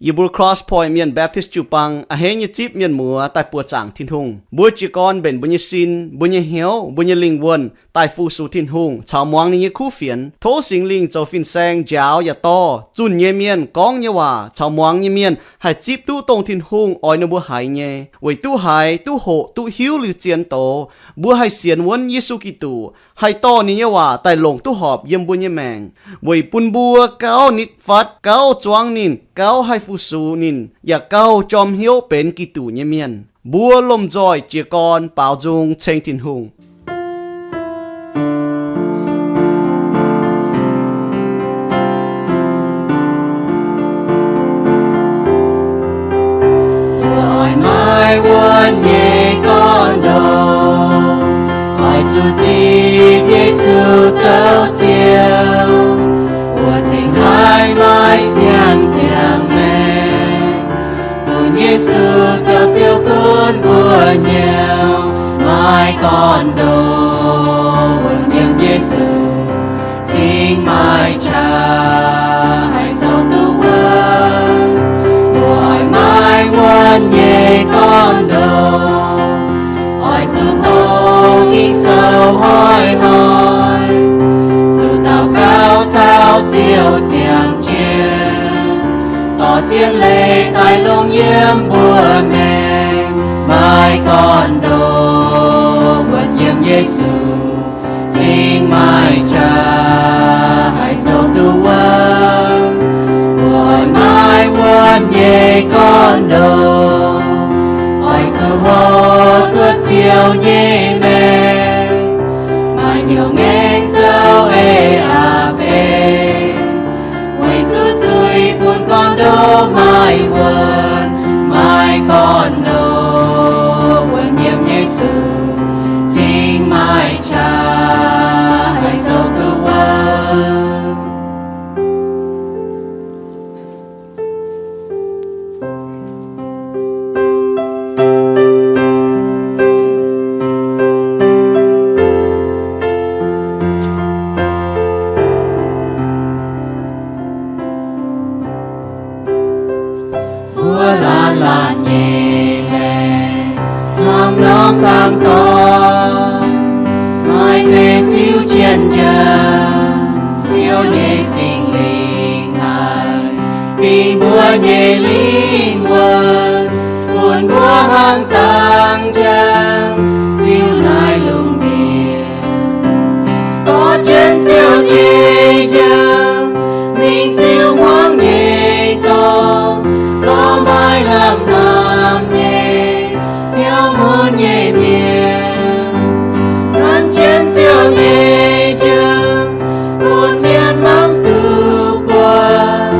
Yie mbuo Cross Point Mienh Baptist jiu-baang a'hneiv nyei zipv mienh muoz daaih buoqc zaangc Tin-Hungh. Mbuo jiez gorn mbenc mbuo nyei sin, mbuo nyei hnyouv, mbuo nyei lingh wuonh daaih fu-sux Tin-Hungh caux muangx ninh nyei kuv fienx. Tov Singx Lingh zoux fin-saeng njaaux yaac dorh zunh nyei mienh gorngv nyei waac caux muangx nyei mienh haih zipv duqv dongh Tin-Hungh oix ninh mbuo haiz nyei, weic duqv haiz, duqv hoqc, duqv hiuv liuz zien doz, mbuo haih sienx wuonv Yesu Giduc, haih dorh ninh nyei waac daaih longc duqv horpc yiem mbuo nyei maengc, weic bun mbuo gauh nitv fatv, gauh zuangv ninh, gauh haih fu-sux ninh, yaac gauh jorm hnyouv benx Giduc nyei mienh. Mbuo lomh nzoih jiez gorn baaux nzung ceng Tin-Hungh. Mbuo oix maiv wuonv nyei gorn-ndoqv, oix zuqc zipv Yesu zoux Ziouv, mbuo cingx haih maiv siang ziangx maengc. Bun Yesu zoux Ziouv gunv mbuo hnyouv, maiv gorn-ndoqv wuonv yiem Yesu cingx maaih qaqv haih zoux duqv wuov. Mbuo oix maiv wuonv nyei gorn-ndoqv, oix zuqc doqc Ging-Sou hnoi-hnoi, zuqc daux gaux caux Ziouv ziangh jienv, dorh zien leiz daaih longc yiem mbuo maengc. Maiv gorn-ndoqv wuonv yiem Yesu cingx maaih qaqv haih zoux duqv wuov. Mbuo oix maiv wuonv nyei gorn-ndoqv, oix zuqc hoqc cuotv Ziouv nyei maengc, maaih hnyouv ngaengc zoux eix aapv beiv, weic zuqc zuiz bun gorn-ndoqv maiv wuonv. Maiv gorn-ndoqv wuonv yiem Yesu cingx maaih qaqv haih zoux duqv wuov. Mbuo laanh laanh nyei maengc, norm-norm dangx dorngx, maaih deix Ziouv jien njang, Ziouv nyei Singx Lingh haih fingx mbuo nyei lingh wuonh, bun mbuo hnangv dangx njang Ziouv naaiv lungh ndiev. Dorh jienv Ziouv nyei njang mingh ziux hmuangx nyei dorngx, lorz maaih lamh hnamv nyei hnyouv mun nyei mienh. Nanv jienv Ziouv nyei njang bun mienh mangc duqv buatc.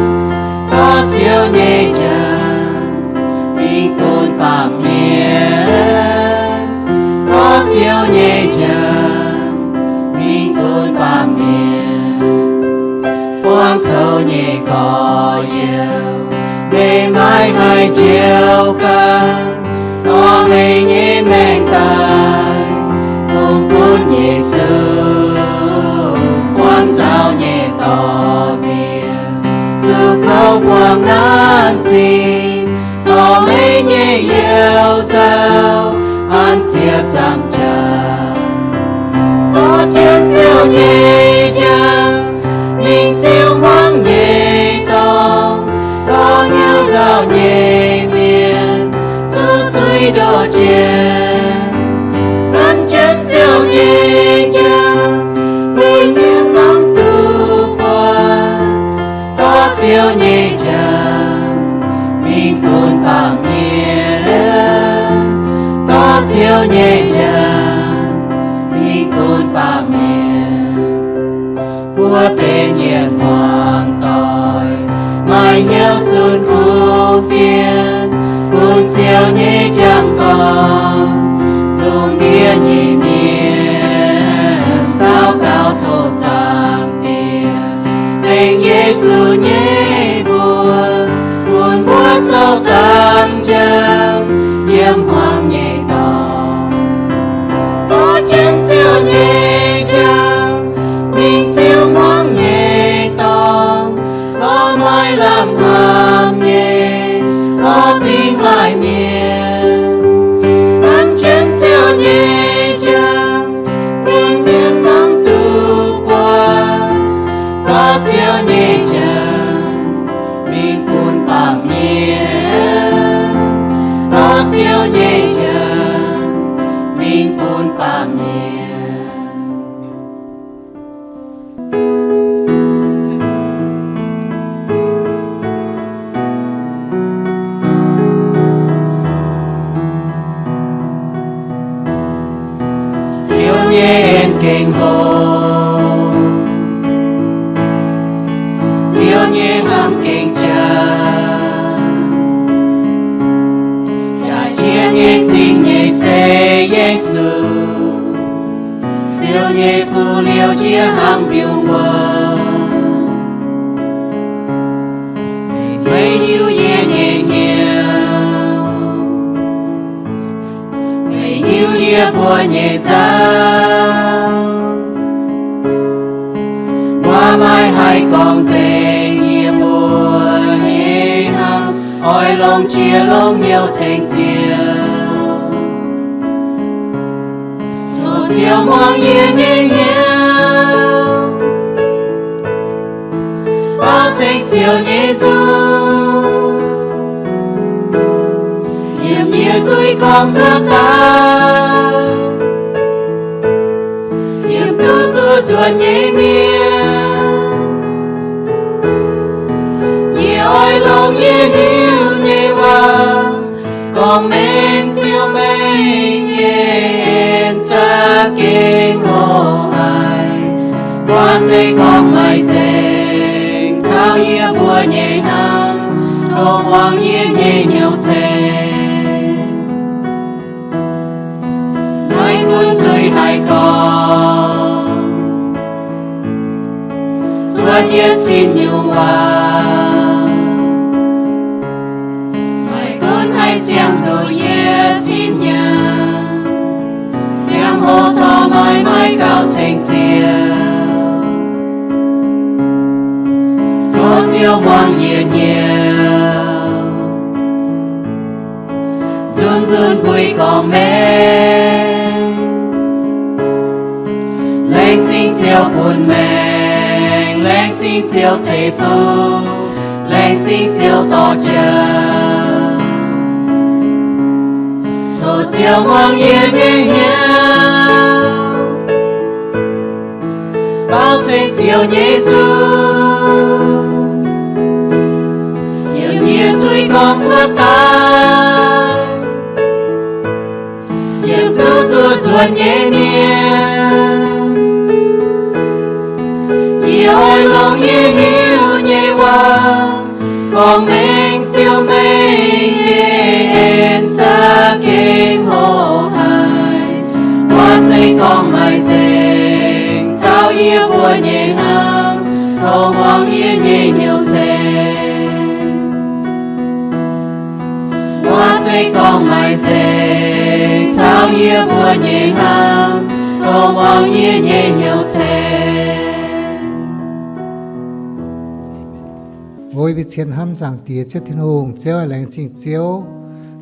Dorh Ziouv nyei njang mingh bun baamh mienh. Dorh Ziouv nyei njang mingh bun baamh mienh. Buangv kouv nyei gorx-youz, meih maiv haih njoux ganh, dorh meih nyei maengc daaih fungx bun Yesu. Buangv nzauh nyei dorh nziex, zuqc kouv buangh naanv zingh, dorh meih nyei youz nzauh an ziepc nzaangc jaax. Dorh jienv Ziouv nyei njang mingh ziux hmuangx nyei dorngx, dorh hnyouv nzauh nyei mienh zuqc zuiz ndoh jiex. Nanv jienv Ziouv nyei njang bun mienh mangc duqv buatc. Dorh Ziouv nyei njang mingh bun baamh mienh. Dorh Ziouv nyei njang mingh bun baamh mienh. Mbuo benx yietc hmuangx doic, maaih hnyouv zunh kuv fienx, bun Ziouv nyei njang dorngx. Lungh ndiev nyei mienh daux gaux tov Zaangc Diex, tengx Yesu nyei mbuox, bun mbuo zoux dangx njang yiem hmuangx nyei dorngx. Dorh jienv Ziouv nyei njang mingh ziux hmuangx nyei dorngx. baamh mienh, dorh Ziouv nyei njang mingh bun baamh mienh. Ziouv nyei en gengh hlo, Ziouv nyei hnamv gengh jaax. Jaax jiex nyei cing nyei se Yesu, Ziouv nyei fuqv liouh jiex hnangv mbiungc wuom. Meih hiuv yie nyei hnyouv, meih hiuv yie mbuo nyei nzauv. Waac maiv haih gorngv nzengc yie mbuo nyei hnamv, oix longc jiex longc hnyouv ceng Ziouv. Tov Ziouv muangx yie nyei hnyouv, baaux ceng Ziouv nyei nzung, yiem yie zuiz gorngv cuotv daaih, yiem duqv zuov nzuonx nyei mienh. Yie oix longc yie hiuv nyei waac gorngv mengh Ziouv meih nyei en za'gengh hlo haic. Waac se gorngv maaih nzengc taux yie mbuo nyei hnamv, tov muangx yie nyei hnyouv ceng. Maiv gunv zuiz haih gorngv cuotv yie cin nyungc waac, maiv gunv haih ziangh duqv yie cin hnyangx, ziangh hoc corc maaih maiv gauh ceng Ziouv. Tov Ziouv muangx yie hnyouv, nzunc nzunc mbuic gorngv mengh. Laengz zingh Ziouv bun maengc, laengz zingh Ziouv ceix fuqv, laengz zingh Ziouv dorh jaax. Tov Ziouv muangx yie nyei hnyouv, baaux ceng Ziouv nyei nzung, yiem yie zuiz gorngv cuotv daaih, yiem duqv zuov nzuonx nyei mienh. Yie oix longc yie hiuv nyei waac gorngv mengh Ziouv meih nyei en za'gengh hlo haic. Waac se gorngv maaih nzengc taux yie mbuo nyei hnamv, tov muangx yie nyei hnyouv ceng. Waac se gorngv maaih nzengc taux yie mbuo nyei hnamv, tov muangx yie nyei hnyouv ceng. O yie mbuo cien hnamv Zaangc Diex Ziouv Tin-Hungh. Ziouv aac, laengz zingh Ziouv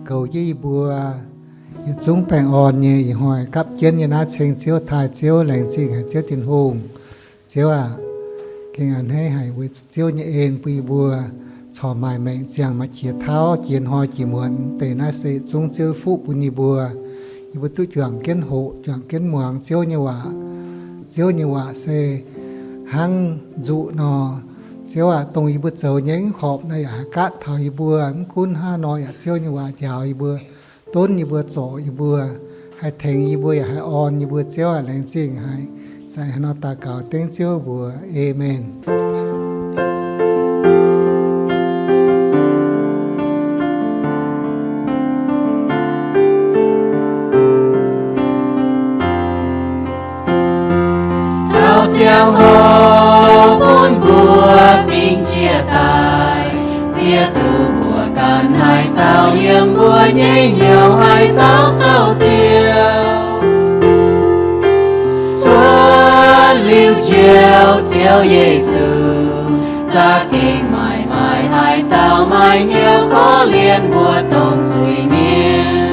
goux jienv yie mbuo yietc zungv baengh orn nyei ih hnoi gapv jienv yiem naaiv ceng Ziouv, taaih Ziouv, laengz zingh haic Ziouv Tin-Hungh. Ziouv aac, gengh a'hneiv haic weic zuqc Ziouv nyei en bun yie mbuo corc maaih maengc ziangh maaih qiex tauv jiex hnoi jiex muonz deix. Naaiv se zungv Ziouv fuqv bun yie mbuo. Yie mbuo duqv juangc jienv hoqc, juangc jienv muangx Ziouv nyei waac. Ziouv nyei waac se hnangv nzuqc nor, Ziouv aac, dongh yie mbuo zoux nyei mv horpc naaiv yaac haih gaatv taux yie mbuo. Mv gunv hnangv nor yaac Ziouv nyei waac njaaux yie mbuo, donv yie mbuo, zorc yie mbuo, haih tengx yie mbuo yaac haih orn yie mbuo. Ziouv aac, laengz zingh haic. Za'gengh hnangv nor daux gaux dengv Ziouv mbuox, Aamen. Taux ziangh hoc bun mbuo fingx jiex daaih, ziex duqv mbuo ganh haaix dauh yiem mbuo nyei hnyouv haaix dauh zoux Ziouv. Cuotv liuz njoux Ziouv Yesu, za'gengh maaih, maaih haaix dauh maaih hnyouv korv-lienh mbuo domh zuiz-mienh.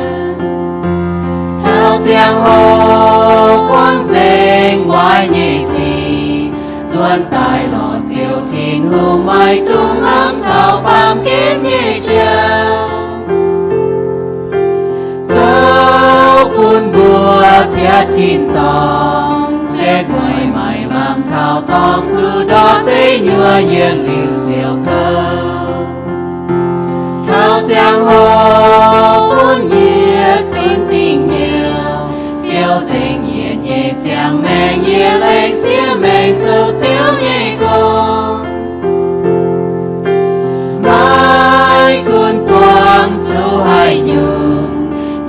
Taux ziangh hoc buangv nzengc waaic nyei sic, nzuonx daaih lorz Ziouv Tin-Hungh, maiv dungx hnamv taux baamh gen nyei Tin-dorngh setv mueiz maaih lamh kaux dorngx zuqc ndortv deic nyuoqc yietc liuz siouc kouv. Taux ziangh hoc bun yie zunc dingc hnyouv, fiou nzengc yie nyei ziangh maengc, yie lengc sieqv maengc zoux Ziouv nyei gong. Maiv gunv buangh zuqc haaix nyungc,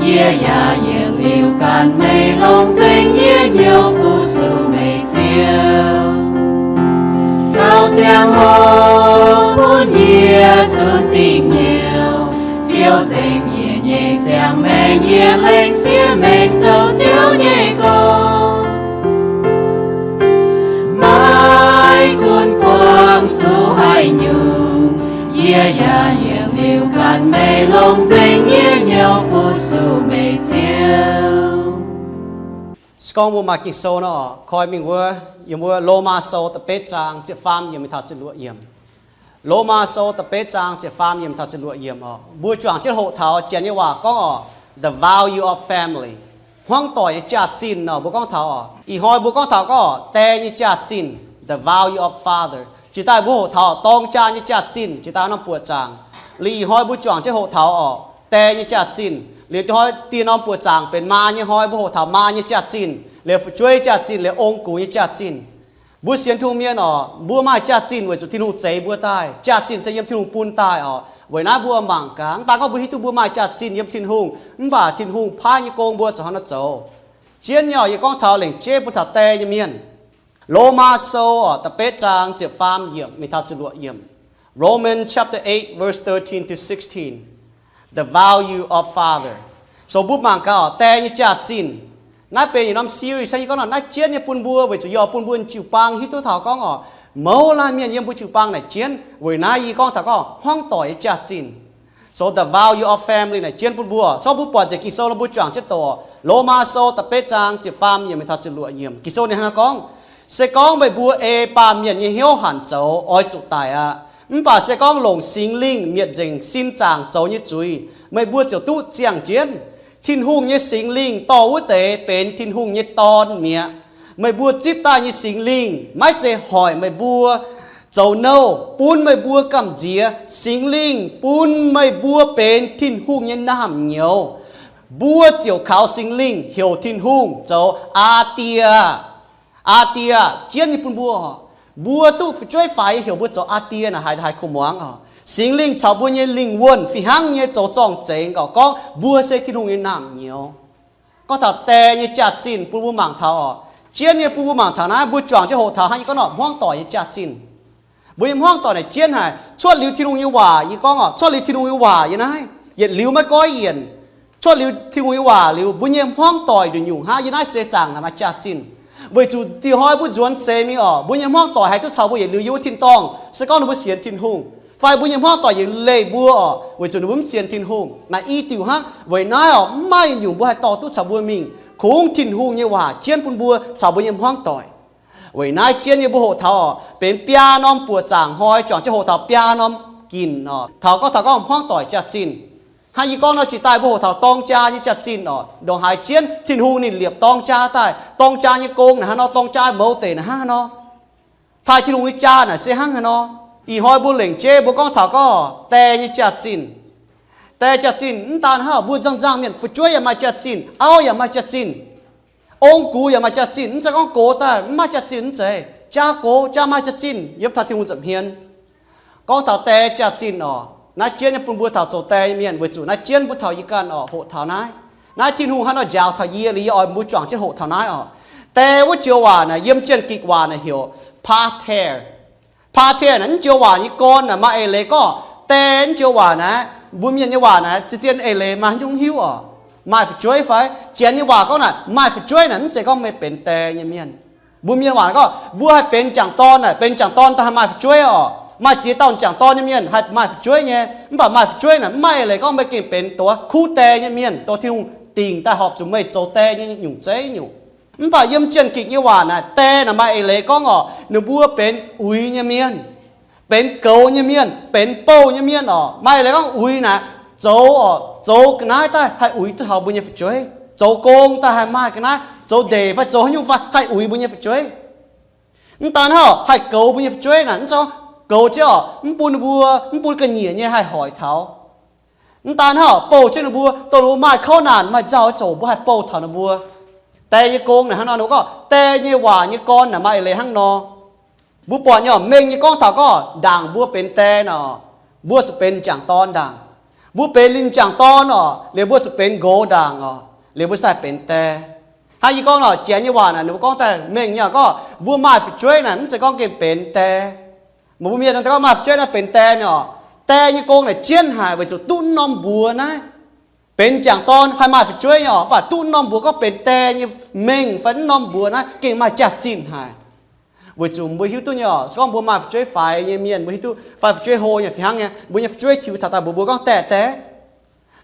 yie yaac yietc liuz ganh meih longc nzengc yie hnyouv fu-sux meih Ziouv. Taux ziangh hoc bun yie zunc dingc hnyouv, fiou nzengc yie nyei ziangh maengc, yie lengc sieqv maengc zoux Ziouv nyei gong. Maiv gunv buangh zuqc haaix nyungc, yie yaac yietc liuz ganh meih longc nzengc yie hnyouv fu-sux meih Ziouv. Se gorngv mbuo maaih Ging-Sou nor, koi mingh wuov, yiem wuov Lomaa Sou da'betv zaang ziepc faam yiemc mingh taux ziepc luoqc yiemc. Lomaa Sou da'betv zaang ziepc faam yiemc taux ziepc luoqc yiemc oc. Mbuo juangc jienv hoqc taux Janx nyei waac gorngv oc, the value of family, hmuangv doic nyei jaax-zinh nor. Mbuo gorngv taux oc, ih hnoi mbuo gorngv taux gorngv oc, die nyei jaax-zinh, the value of father. Jiex daaih mbuo hoqc taux dorng jaa nyei jaax-zinh, jiex daaih norm buoqc zaangc. Liuz ih hnoi mbuo juangc jienv hoqc taux oc, die nyei jaax-zinh. Liuz dieh hnoi dieh norm buoqc zaangc benx maa nyei hnoi, mbuo hoqc taux maa nyei jaax-zinh, liuz fu'jueiv jaax-zinh, liuz ong-gux nyei jaax-zinh. Mbuo sienx Tin-Hungh mienh oc, mbuo maaih jaax-zinh weic zuqc Tin-Hungh zeix mbuo daaih. Jaax-zinh se yiem Tin-Hungh bun daaih oc. Weic naaiv mbuo mangc gaax, mv daan gorngv mbuo hiuv duqv mbuo maaih jaax-zinh yiem Tin-Hungh, mv baac Tin-Hungh paaiv nyei gong mbuo ziouc hnangv naaiv zoux. Zien nyei oc, yie gorngv taux lengc jeiv bun taux die nyei mienh. Lomaa Sou oc, da'betv zaang ziepc faam yiemc mingh taux ziepc luoqc yiemc. Romans chapter eight, verse thirteen to sixteen. The value of father. So mbuo mangc gaax oc, die nyei jaax-zinh. Naaiv benx yietc norm series, yie gorngv nor naaiv jienv nyei bun mbuo weic zuqc yie oix bun mbuo jiu-baang hiuv duqv taux gorngv oc, mouz laanh mienh yiem mbuo jiu-baang naaic jienv. Weic naaiv yie gorngv taux gorngv hmuangv doic nyei jaax-zinh. So the value of family naaic jienv bun mbuo. So mbuo buatc nzengc Ging-Sou nor mbuo juangc jienv doqc. Lomaa Sou da'betv zaang ziepc faam yiemc mingh taux ziepc luoqc yiemc. Ging-Sou ninh hnangv naaiv gorngv, se gorngv meih mbuo ei baamh mienh nyei hnyouv hanc zoux, oix zuqc daic aqv. Mv baac se gorngv longc Singx Lingh mietc nzengc sin zaangc zoux nyei zuiz, meih mbuo ziouc duqv ziangh jienv. Tin-Hungh nyei Singx Lingh dorh wuov deix benx Tin-Hungh nyei dorn mi'aqv. Meih mbuo zipv daaih nyei Singx Lingh maiv zeiz hoic meih mbuo zoux nouh, bun meih mbuo gamh nziex. Singx Lingh bun meih mbuo benx Tin-Hungh nyei naamh nyouz. Mbuo ziouc kaux Singx Lingh heuc Tin-Hungh zoux Aa Die. Aa Die jienv nyei bun mbuo. Mbuo duqv fu'jueiv faix heuc mbuo zoux Aa Die naaic haiz, haiz kuh muangx oc. Singx Lingh caux mbuo nyei lingh wuonh fih hnangv nyei zoux zorng-zengx gauh gorngv mbuo se Tin-Hungh nyei naamh nyouz. Gorngv taux die nyei jaax-zinh bun mbuo mangc taux oc. Jienv nyei bun mbuo mangc taux naaiv, mbuo juangc jienv hoqc taux hnangv yie gorngv nor hmuangv doic nyei jaax-zinh. Mbuo nyei hmuangv doic naaic jienv haic. Cuotv liuz Tin-Hungh nyei waac, yie gorngv oc, cuotv liuz Tin-Hungh nyei waac yie naaiv yietc liuz maiv goiv yienc. Cuotv liuz Tin-Hungh nyei waac liuz, mbuo nyei hmuangv doic nduqc nyungc hnangv yie naaiv seix zaangc naaic maaih jaax-zinh. Weic zuqc diuh hnoi mbuo nzuonx seix mingh oc, mbuo nyei hmuangv doic haih duqv caux mbuo yietc liuz yiem wuov tin-dorngh, se gorngv ninh mbuo sienx Tin-Hungh. Fai mbuo nyei hmuangv doic yietc leih mbuo oc, weic zuqc ninh mbuo mv sienx Tin-Hungh. Naaic i diuc hnangv. Weic naaiv oc, mv maaih nyungc mbuo haih dorh duqv caux mbuo mingh. Kungx Tin-Hungh nyei waac jienv bun mbuo caux mbuo nyei hmuangv doic. Weic naaiv jienv nyei mbuo hoqc taux oc, benx biaa norm buoqc zaangc hnoi juangc jienv hoqc taux biaa norm ginc oc. Taux gorngv, taux gorngv hmuangv doic jaax-zinh. Hnangv yie gorngv nor, jiex daaih mbuo hoqc taux dorng jaa nyei jaax-zinh oc. Ndongc haaix jienv Tin-Hungh ninh liepc dorng jaa daaih, dorng jaa nyei gong naaic hnangv nor, dorng jaa mouz deic naaic hnangv nor. Taaih Tin-Hungh nyei jaa naaic se hnangv haaix nor. Ih hnoi mbuo lengc jeiv mbuo gorngv taux gorngv die nyei jaax-zinh. Die jaax-zinh mv daan hnangv mbuo nzangc-nzangc mienh, fu'jueiv yaac maaih jaax-zinh, auv yaac maaih jaax-zinh, ong-gux yaac maaih jaax-zinh. Mv zeiz gorngv gox daaih mv maaih jaax-zinh, mv zeiz. Jaa gox jaa maaih jaax-zinh yiem taux Tin-Hungh nza'hmien. Gorngv taux die jaax-zinh oc, naaiv jienv nyei bun mbuo taux zoux die nyei mienh, weic zuqc naaiv jienv mbuo taux yie ganh oc hoqc taux naaiv. Naaiv Tin-Hungh hnangv nor njaaux taux yie liuz, yie oix mbuo juangc jienv hoqc taux naaiv oc. Die wuov joux waac naaic yiem Janx-Gikc waac naaic heuc pater. Pater naaic, naaiv joux waac nyei gorn naaic maaih eix leiz gorngv die. Naaiv joux waac naaiv, mbuo mienh nyei waac naaiv zien-zien eix leiz maaih haaix nyungc hiuv oc. Maaih fu'jueiv fai? Janx nyei waac gorngv naaic maaih fu'jueiv naaic mv zeiz gorngv meih benx die nyei mienh. Mbuo mienh waac naaic gorngv mbuo haih benx m'jangc dorn naaic, benx m'jangc dorn daaih haih maaih fu'jueiv oc. Maaih ziex dauh m'jangc dorn nyei mienh haih maaih fu'jueiv nyei. Mv baac maaih fu'jueiv naaic mv maaih eix leiz gorngv meih gengh benx dongh kuv die nyei mienh, dongh Tin-Hungh dingc daaih horpc zuqc meih zoux die nyei nyungc zeiv nyungc. Mv baac yiem Janx-Gikc nyei waac naaic, die naaic maaih eix leiz gorngv oc, ninh mbuo benx uix nyei mienh, benx goux nyei mienh, benx bouh nyei mienh oc. Maaih eix leiz gorngv uix naaic zoux oc, zoux ga'naaiv daaih haih uix duqv taux mbuo nyei fu'jueiv. zoux gong daaih haih maaih ga'naaiv zoux ndeic fai zoux haaix nyungc fai haih uix mbuo nyei fu'jueiv. Mv daan hnangv, haih goux mbuo nyei fu'jueiv naaic, mv zeiz gorngv goux jienv oc, mv bun ninh mbuo, mv bun ga'nyiec nyei haih hoic taux. Mv daan hnangv, bouh jienv ninh mbuo, dongh ninh mbuo maaih kouv naanc maaih nzauh zoqc, mbuo haih bouh taux ninh mbuo. Die nyei gong naaic hnangv nor, ninh mbuo gorngv die nyei waac nyei gorn naaic maaih eix leiz hnangv nor. Mbuo buatc nyei oc, mengh nyei gorngv taux gorngv ndaangc mbuo benx die nor, mbuo zuqc benx m'jangc dorn ndaangc. Mbuo benx ninh m'jangc dorn oc, liuz mbuo zuqc benx nqox ndaangc oc, liuz mbuo sai benx die. Hnangv yie gorngv nor, janx nyei waac naaic ninh mbuo gorngv daaih mengh nyei oc, gorngv mbuo maaih fu'jueiv naaic mv zeiz gorngv gengh benx die. Mbuo mienh gorngv maaih fu'jueiv naaiv benx die nyei oc. Die nyei gong naaic jienv haic weic zuqc duqv norm mbuox naaiv. Benx m'jangc dorn haih maaih fu'jueiv nyei oc, mv baac duqv norm mbuox gorngv benx die nyei mengh fai norm mbuox naaiv gengh maaih jaax-zinh haic. Weic zuqc mbuo hiuv duqv nyei oc, se gorngv mbuo maaih fu'jueiv faix nyei mienh, mbuo hiuv duqv fai fu'jueiv hlo nyei fih hnangv nyei, mbuo nyei fu'jueiv tiux taux daaih mbuox mbuo gorngv die die,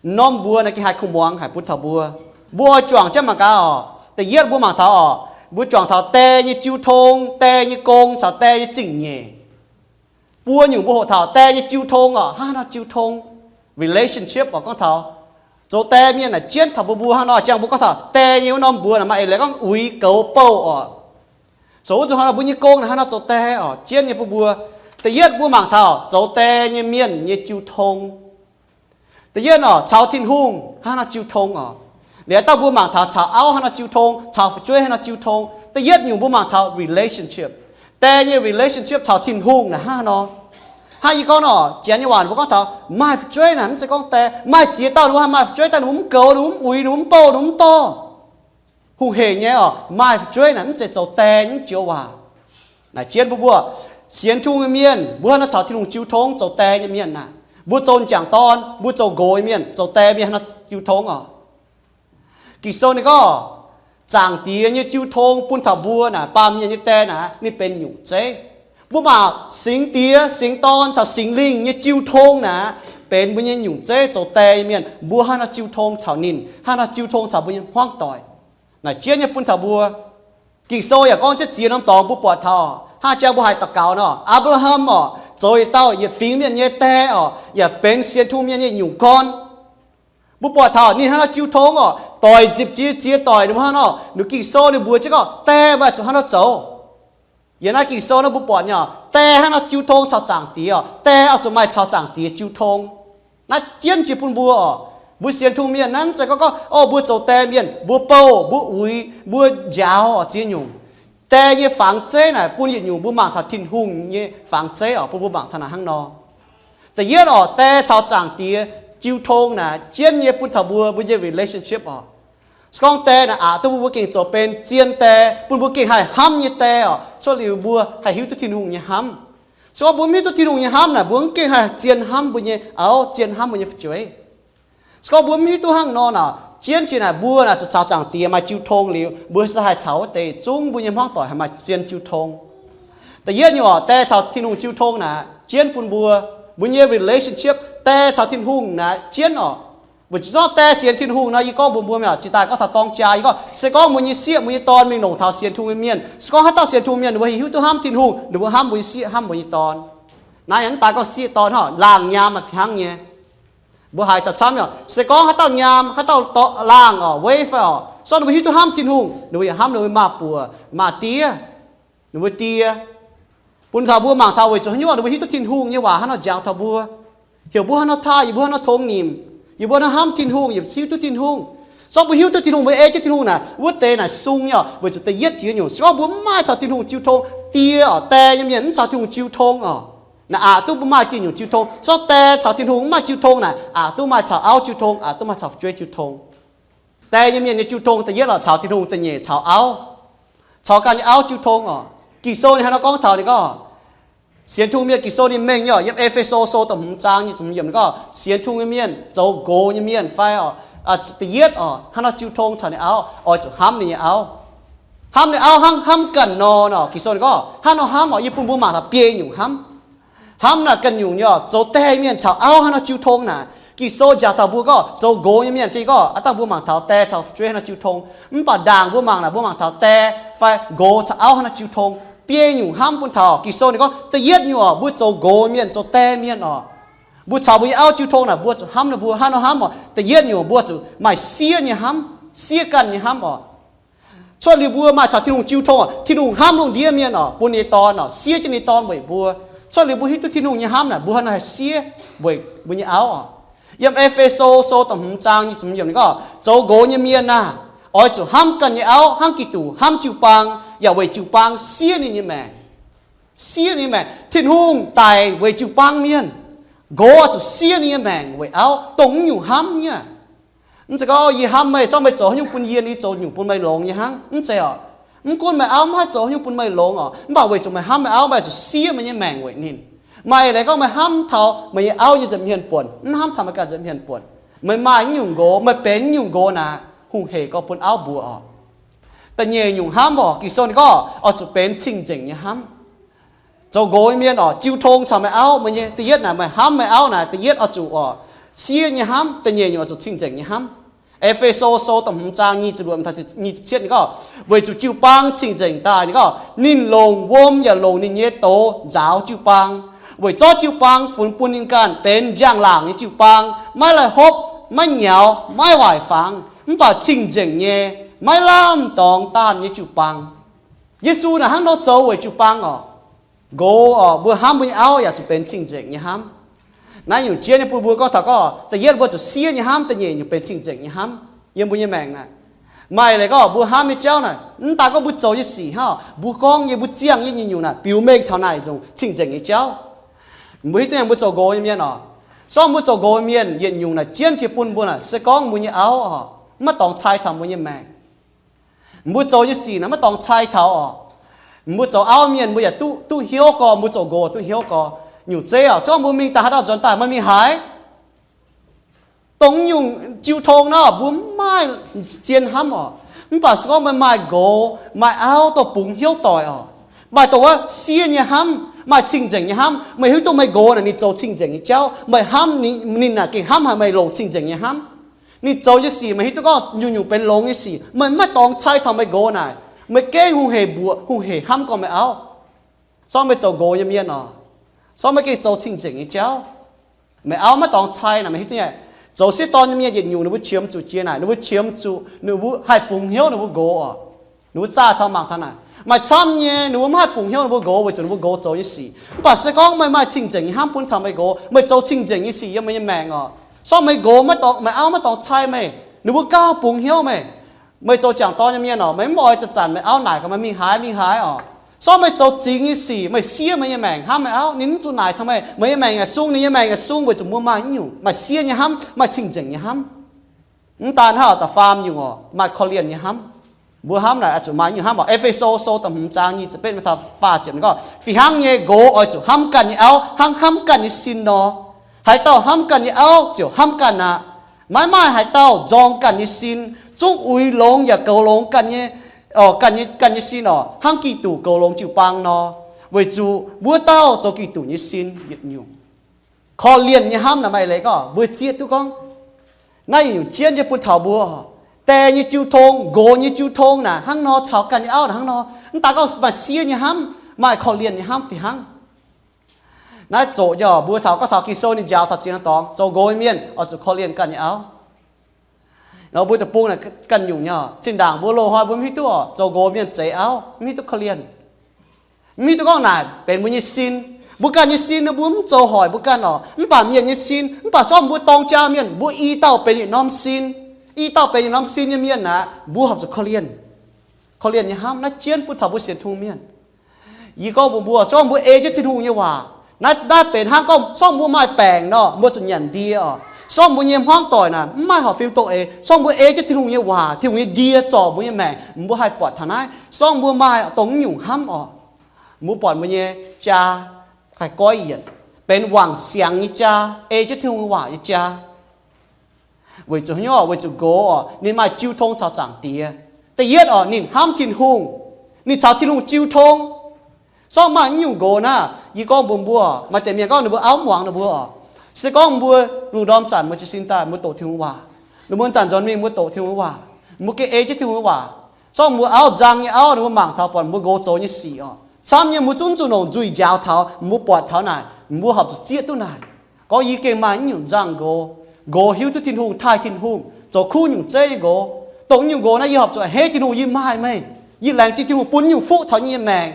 norm mbuox naaiv gengh haih kuh muangx haic bun taux mbuo. Mbuo oix juangc jienv mangc gaax oc. Da'yietv mbuo mangc taux oc, mbuo juangc taux die nyei jiu tong, die nyei gong caux die nyei zingh nyeic. Buo nyungc mbuo hoqc taux die nyei jiu tong oc, hnangv haaix nor jiu tong, relationship oc, gorngv taux zoux die mienh naaic jienv taux mbuo mbuo hnangv nor, jangx mbuo gorngv taux die nyei wuov norm mbuox naaic maaih eix leiz gorngv uix, goux, bouh oc. Zoux wuov zuqc hnangv nor mbuo nyei gong naaic hnangv haaix nor zoux die oc, jienv nyei bun mbuo. Da'yietv mbuo mangc taux zoux die nyei mienh nyei jiu tong. Da'yietv oc, caux Tin-Hungh hnangv haaix nor jiu tong oc. Liuz daaih mbuo mangc taux caux auv hnangv haaix nor jiu tong, caux fu'jueiv hnangv haaix nor jiu tong. Da'yietv nyungc mbuo mangc taux relationship. Die nyei relationship caux Tin-Hungh naaic hnangv haaix nor. Hnangv yie gorngv nor, janx nyei waac mbuo gorngv taux maaih fu'jueiv naaic mv zeiz gorngv die. Maaih ziex dauh ninh mbuo haih maaih fu'jueiv daaih ninh mbuo mv goux, ninh mbuo mv uix, ninh mbuo mv bouh, ninh mbuo mv dorh. Hungh heic nyei oc, maaih fu'jueiv naaic mv zeiz zoux die nyungc joux waac. Naaic jienv mbuo, mbuo sienx Tin-Hungh nyei mienh, mbuo hnangv nor caux Tin-Hungh jiu tong zoux die nyei mienh naaic. Mbuo zoux m'jangc dorn, mbuo zoux nqox nyei mienh, zoux die mienh hnangv nor jiu tong oc. Ging-Sou ninh gorngv, Zaangc Diex nyei jiu tong bun taux mbuo naaic, baamh mienh nyei die naaic, ninh benx nyungc zeiv. Mbuo mangc Singx Diex, Singx Dorn caux Singx Lingh nyei jiu tong naaic, benx mbuo nyei nyungc zeiv zoux die nyei mienh. Mbuo hnangv nor jiu tong caux ninh, hnangv nor jiu tong caux mbuo nyei hmuangv doic. Naaic jienv nyei bun taux mbuo. Ging-Sou yaac gorngv jienv ziex norm dorngx mbuo buatc taux, hnangv jang mbuo haiz daux gaux nor, Apc^laa^ham oc, zoux yietc dauh yietc fingx mienh nyei die oc, yaac benx sienx Tin-Hungh mienh nyei nyungc gorn. Mbuo buatc taux ninh hnangv nor jiu tong oc, doic nzipc jiex ziex doic ninh mbuo hnangv nor, ninh Ging-Sou ninh mbuox jienv gorngv die mbuo zuqc hnangv nor zoux. Yiem naaiv Ging-Sou naaiv mbuo buatc nyei oc, die hnangv nor jiu tong caux Zaangc Diex oc, die oix zuqc maaih caux Zaangc Diex jiu tong. Naaiv jienv jiex bun mbuo oc. Mbuo sienx Tin-Hungh mienh naaiv mv zeiz gorngv gorngv, o, mbuo zoux die mienh, mbuo bouh, mbuo uix, mbuo njaaux oc ziex nyungc. Die nyei fangx zeiv naaic bun yietc nyungc mbuo mangc taux Tin-Hungh nyei fangx zeiv oc, bun mbuo mangc taux naaic hnangv nor. Da'yietv oc, die caux Zaangc Diex jiu tong naaic jienv nyei bun taux mbuo, mbuo nyei relationship oc. Se gorngv die naaic aqc duqv mbuo, mbuo gengh zoux benx zien die, bun mbuo gengh haih hnamv nyei die oc. Cuotv liuz mbuo haih hiuv duqv Tin-Hungh nyei hnamv. Se gorngv mbuo mv hiuv duqv Tin-Hungh nyei hnamv naaic, mbuo mv gengh haih zien hnamv mbuo nyei auv, zien hnamv mbuo nyei fu'jueiv. Se gorngv mbuo mv hiuv duqv hnangv nor naaic, jienv jiex naaic mbuo naaic zuqc caux Zaangc Diex maaih jiu tong liuz, mbuo se haih caux wuov deix zungv mbuo nyei hmuangv doic haih maaih zien jiu tong. Da'yietv nyungc oc, die caux Tin-Hungh jiu tong naaic jienv bun mbuo, mbuo nyei relationship, die caux Tin-Hungh naaic jienv oc. Weic zuqc zorqv die sienx Tin-Hungh nor, yie gorngv mbuox mbuo mi'aqv, jiex daaih gorngv taux dorng jaa, yie gorngv se gorngv mbuo nyei sieqv mbuo nyei dorn mingh longc taux sienx Tin-Hungh nyei mienh, se gorngv haaix dauh sienx Tin-Hungh mienh ninh mbuo hiuv duqv hnamv Tin-Hungh, ninh mbuo hnamv mbuo nyei sieqv, hnamv mbuo nyei dorn. Naaiv yaac mv daaih gorngv sieqv dorn hnangv, laangh nyaam maaih fih hnangv nyei. Mbuo haiz daaih camv nyei, se gorngv haaix dauh nyaam, haaix dauh laangh oc, weiv fai oc, se gorngv ninh mbuo hiuv duqv hnamv Tin-Hungh, ninh mbuo yaac hnamv ninh mbuo maa-buoc maa-diev, ninh mbuo die. Bun taux mbuo mangc taux weic zuqc haaix nyungc ninh mbuo hiuv duqv Tin-Hungh nyei waac hnangv nor njaaux taux mbuo, heuc mbuo hnangv nor taaih, yie mbuo hnangv nor tongx nimc, yie mbuo hnangv nor hnamv Tin-Hungh, yie mbuo hiuv duqv Tin-Hungh. Se gorngv mbuo hiuv duqv Tin-Hungh, mbuo ei jienv Tin-Hungh naaic, wuov deix naaic sung nyei oc, weic zuqc da'yietv jiex nyungc. Se gorngv mbuo mv maaih caux Tin-Hungh jiu tong, die oc, die nyei mienh mv caux Tin-Hungh jiu tong oc, naaic aqc duqv mbuo maaih dieh nyungc jiu tong. Se gorngv die caux Tin-Hungh mv maaih jiu tong naaic, aqc duqv maaih caux auv jiu tong, aqc duqv maaih caux fu'jueiv jiu tong. Die nyei mienh nyei jiu tong da'yietv oc, caux Tin-Hungh, da'nyeic caux auv, caux ganh nyei auv jiu tong oc. Ging-Sou ninh hnangv nor gorngv taux ninh gorngv, sienx Tin-Hungh mienh, Ging-Sou ninh mengh nyei oc, yiem E^fe^so Sou da'hmz zaang nyic ziepc hmz yiemc ninh gorngv, sienx Tin-Hungh nyei mienh zoux nqox nyei mienh fai oc, da'yietv oc, hnangv nor jiu tong caux ninh auv, oix zuqc hnamv ninh nyei auv. Hnamv ninh auv hnangv hnamv ganh nor nor, Ging-Sou ninh gorngv hnangv nor hnamv oc. Yie bun mbuo mangc taux biei nyungc hnamv. Hnamv naaic ganh nyungc nyei oc, zoux die mienh caux auv hnangv nor jiu tong naaic, Ging-Sou njaaux taux mbuo gorngv zoux nqox nyei mienh jiex gorngv, aav dangh mbuo mangc taux die caux fu'jueiv hnangv nor jiu tong. Mv baac ndaangc mbuo mangc naaic, mbuo mangc taux die fai nqox caux auv hnangv nor jiu tong. Biei nyungc hnamv bun taux Ging-Sou ninh gorngv da'yietv nyungc oc, mbuo zoux nqox mienh, zoux die mienh oc, mbuo caux mbuo nyei auv jiu tong naaic, mbuo zuqc hnamv ninh mbuo hnangv nor hnamv oc. Da'yietv nyungc mbuo zuqc maaih sieqv nyei hnamv. siev ganh nyei hnamv oc. Cuotv liuz mbuo maaih caux Tin-Hungh jiu tong oc, Tin-Hungh hnamv lungh ndiev mienh oc, bun ninh nyei Dorn oc, siev jienv ninh nyei Dorn weic mbuo. Cuotv liuz mbuo hiuv duqv Tin-Hungh nyei hnamv naaic, mbuo hnangv nor haih siev weic mbuo nyei auv oc. Yiem E^fe^so sou da'hmz zaang nyic ziepc hmz yiemc ninh gorngv, zoux nqox nyei mienh aah! Oix zuqc hnamv ganh nyei auv hnangv Giduc hnamv jiu-baang, yaac weic jiu-baang siev ninh nyei maengc. Siev ninh nyei maengc. Tin-Hungh daic weic jiu-baang mienh. Nqox oix zuqc siev ninh nyei maengc weic auv, dongh mv nyungc hnamv nyei. Mv zeiz gorngv yie hnamv meih, zorqv meih zoux haaix nyungc bun yie, yie zoux nyungc bun meih longx nyei hnangv. Mv zeiz oc. Mv gunv meih auv mv haih zoux haaix nyungc bun meih longx oc, mv baac weic zuqc meih hnamv meih auv, meih oix zuqc siev meih nyei maengc weic ninh. Maaih leiz gorngv meih hnamv taux meih nyei auv nyei nza'hmien buonc, mv hnamv taux meih ganh nza'hmien buonc. Meih maaih mv nyungc nqox, meih benx mv nyungc nqox naaic, hungh hec gorx bun auv mbuox oc. Da'nyeic nyungc hnamv oc, Ging-Sou ninh gorngv oix zuqc benx cing-nzengc nyei hnamv. Zoux nqox nyei mienh oc, jiu tong caux meih auv, meih nyei da'yietv naaic, meih hnamv meih auv naaic, da'yietv oix zuqc oc, siev nyei hnamv. Da'nyeic nyungc oix zuqc cing-nzengc nyei hnamv. E^fe^so sou da'hmz zaang nyic ziepc luoqc taux nyic ziepc cietv ninh gorngv, weic zuqc jiu-baang cing-nzengc daaih, ninh gorngv, ninh longc wuom yaac longc ninh nyei doz nzaaux jiu-baang, weic zorqv jiu-baang funx bun ninh ganh benx njang-laangc nyei jiu-baang, maiv laih hopv, maiv nyaux, maiv waaic fangx, mv baac cing-nzengc nyei, maiv lamh dorngx daanh nyei jiu-baang. Yesu naaic hnangv nor zoux weic jiu-baang oc. Nqox oc, mbuo hnamv mbuo nyei auv yaac zuqc benx cing-nzengc nyei hnamv. Naaiv nyungc jienv nyei bun mbuo gorngv taux gorngv, da'yietv mbuo zuqc siev nyei hnamv, da'nyeic nyungc benx cing-nzengc nyei hnamv yiem mbuo nyei maengc naaic. Maaih leiz gorngv mbuo hnamv nyei jauv naaic, mv daaih gorngv mbuo zoux nyei sic hnangv, mbuo gorngv nyei, mbuo ziangh nyei nyungc-nyungc naaic, biux mengh taux naaic nzengc cing-nzengc nyei jauv. Mbuo hiuv duqv nyei, mbuo zoux nqox nyei mienh oc, sorng mbuo zoux nqox nyei mienh yietc nyungc naaic jienv jiex bun mbuo naaic, se gorngv mbuo nyei auv oc, maiv dorngx cai taux mbuo nyei maengc, mbuo zoux nyei sic naaic maiv dorngx cai taux oc. Mbuo zoux auv mienh mbuo yaac duqv, duqv hnyouv gorx, mbuo zoux nqox duqv hnyouv gorx. Nyungc zeiv oc, se gorngv mbuo mingh daaih haaix dauh nzuonx daaih, meih mingh haaix? Dongh nyungc jiu tong nor, mbuo mv maaih zien hnamv oc. Mv baac se gorngv meih maaih nqox maaih auv dorh bungx hnyouv doic oc, maaih dongh wuov siev nyei hnamv, maaih cing-nzengc nyei hnamv, meih hiuv duqv meih nqox naaic ninh zoux cing-nzengc nyei jauv, meih hnamv ninh, ninh naaic gengh hnamv haic meih, longc cing-nzengc nyei hnamv. Ninh zoux nyei sic meih hiuv duqv gorngv nyungc-nyungc benx longx nyei sic, meih maiv dorngx cai taux meih nqox naaic, meih gengh hungh hec mbuoqc, hungh hec hnamv gorx meih auv. Sorng meih zoux nqox nyei mienh oc, sorng meih gengh zoux cing-nzengc nyei jauv. Meih auv maiv dorngx cai naaic, meih hiuv duqv nyei. Zoux sieqv dorn nyei mienh yietc nyungc ninh mbuo qiemx zuqc jiex naaic, ninh mbuo qiemx zuqc ninh mbuo haih bungx hnyouv ninh mbuo nqox oc. Ninh mbuo zaah taux mangc taux naaic, maaih camv nyei ninh mbuo maiv haih bungx hnyouv ninh mbuo nqox weic zuqc ninh mbuo nqox zoux nyei sic. Mv baac se gorngv meih maaih cing-nzengc nyei hnamv bun taux meih nqox, meih zoux cing-nzengc nyei sic yiem meih nyei maengc oc, sorng meih nqox maiv dorngx, meih auv maiv dorngx cai meih, ninh mbuo gauh bungx hnyouv meih. Meih zoux jangc dorn nyei mienh oc, meih mv oix zanc-zanc meih auv naaic gorngv meih mingh haaix mingh haaix oc. Sorng meih zoux zingx nyei sic, meih siev meih nyei maengc hnamv meih auv, ninh mv zuqc naaic taux meih, meih nyei maengc yaac sung, ninh nyei maengc yaac sung, weic zuqc mbuo maaih nyungc maaih siev nyei hnamv, maaih cing-nzengc nyei hnamv. Mv daan hnangv, da'faam nyungc oc, maaih korv-lienh nyei hnamv. Mbuo hnamv naaic oix zuqc maaih nyungc hnamv oc. E^fe^so sou da'hmz zaang nyic ziepc betv taux faah ziepc ninh gorngv, fih hnangv nyei nqox oix zuqc hnamv ganh nyei auv hnangv hnamv ganh nyei sin nor. Haaix dauh hnamv ganh nyei auv ziouc hnamv ganh aqv. Maiv maaih haaix dauh nzorng ganh nyei sin, zungv uix longx yaac goux longx ganh nyei, ganh nyei, ganh nyei sin oc, hnangv Giduc goux longx jiu-baang nor, weic zuqc wuov dauh zoux Giduc nyei sin yietc nyungc. Korv-lienh nyei hnamv naaic maaih leiz gorngv mbuo zieqv duqv gorngv naaiv yietc nyungc jienv nyei bun taux mbuo, die nyei jiu tong, nqox nyei jiu tong naaic hnangv nor, caux ganh nyei auv naaic hnangv nor, mv daaih gorngv maaih siev nyei hnamv, maaih korv-lienh nyei hnamv fih hnangv. Naaiv zoqc nyei oc, mbuo taux gorngv taux Ging-Sou ninh njaaux taux ziex norm dorngx, zoux nqox nyei mienh oix zuqc korv-lienh ganh nyei auv. Nor mbuo deic-bung naaic ganh nyungc nyei oc. Zinh ndaangc mbuo loz-hnoi mbuo mv hiuv duqv oc, zoux nqox mienh zeix auv mv hiuv duqv korv-lienh, mv hiuv duqv gorngv naaic benx mbuo nyei sin. Mbuo ganh nyei sin mbuo mv zoux hoic mbuo ganh oc, mv baac mienh nyei sin. Mv baac se gorngv mbuo dorng jaa mienh, mbuo i dauh benx yietc norm sin, i dauh benx yietc norm sin nyei mienh aqv, mbuo horpc zuqc korv-lienh. Korv-lienh nyei hnamv naaiv jienv bun taux mbuo sienx Tin-Hungh mienh. Yie gorngv mbuox mbuo, se gorngv mbuo ei jienv Tin-Hungh nyei waac, naaiv, naaiv benx hnangv gorngv se gorngv mbuo maaih baengc nor, mbuo zuqc nyanc ndie oc. Se gorngv mbuo nyei hmuangv doic naaic mv maaih horpc fim dongh eix, se gorngv mbuo ei jienv Tin-Hungh nyei waac, Tin-Hungh nyei ndie zorc mbuo nyei maengc, mbuo haih buatc taux naaiv. Se gorngv mbuo maaih dongh mv nyungc hnamv oc, mbuo buatc mbuo nyei jaa haih goiv yienc, benx wangc siangx nyei jaa, ei jienv Tin-Hungh nyei waac nyei jaa. Weic zuqc haaix nyungc? Weic zuqc nqox oc, ninh maaih jiu tong caux Zaangc Diex. Da'yietv oc, ninh hnamv Tin-Hungh, ninh caux Tin-Hungh jiu tong. Se gorngv maaih naaiv nyungc nqox naaiv, yie gorngv mbuox mbuo, maaih deix mienh gorngv ninh mbuo auv muangx ninh mbuo oc. Se gorngv mbuo lungh ndorm zanc mbuo jiez sin daaih mbuo doqc Tin-Hungh waac, lungh muonz zanc nzuonx mingh mbuo doqc Tin-Hungh waac, mbuo gengh ei jienv Tin-Hungh waac. Se gorngv mbuo auv nzang nyei auv, ninh mbuo mangc taux buatc mbuo nqox zoux nyei sic oc, camv nyei mbuo zungv zuqc longc nzuih njaaux taux, mbuo buatc taux naaic, mbuo horpc zuqc zieqv duqv naaic. Gorngv yie gengh maaih naaiv nyungc nzangc nqox. Nqox hiuv duqv Tin-Hungh, taaih Tin-Hungh, zoux kuv nyungc zeiv nyei nqox. Dongh nyungc nqox naaiv yie horpc zuqc a'hneiv Tin-Hungh, yie maaih meih, yie laengz zingh Tin-Hungh bun nyungc fuqv taux yie nyei maengc.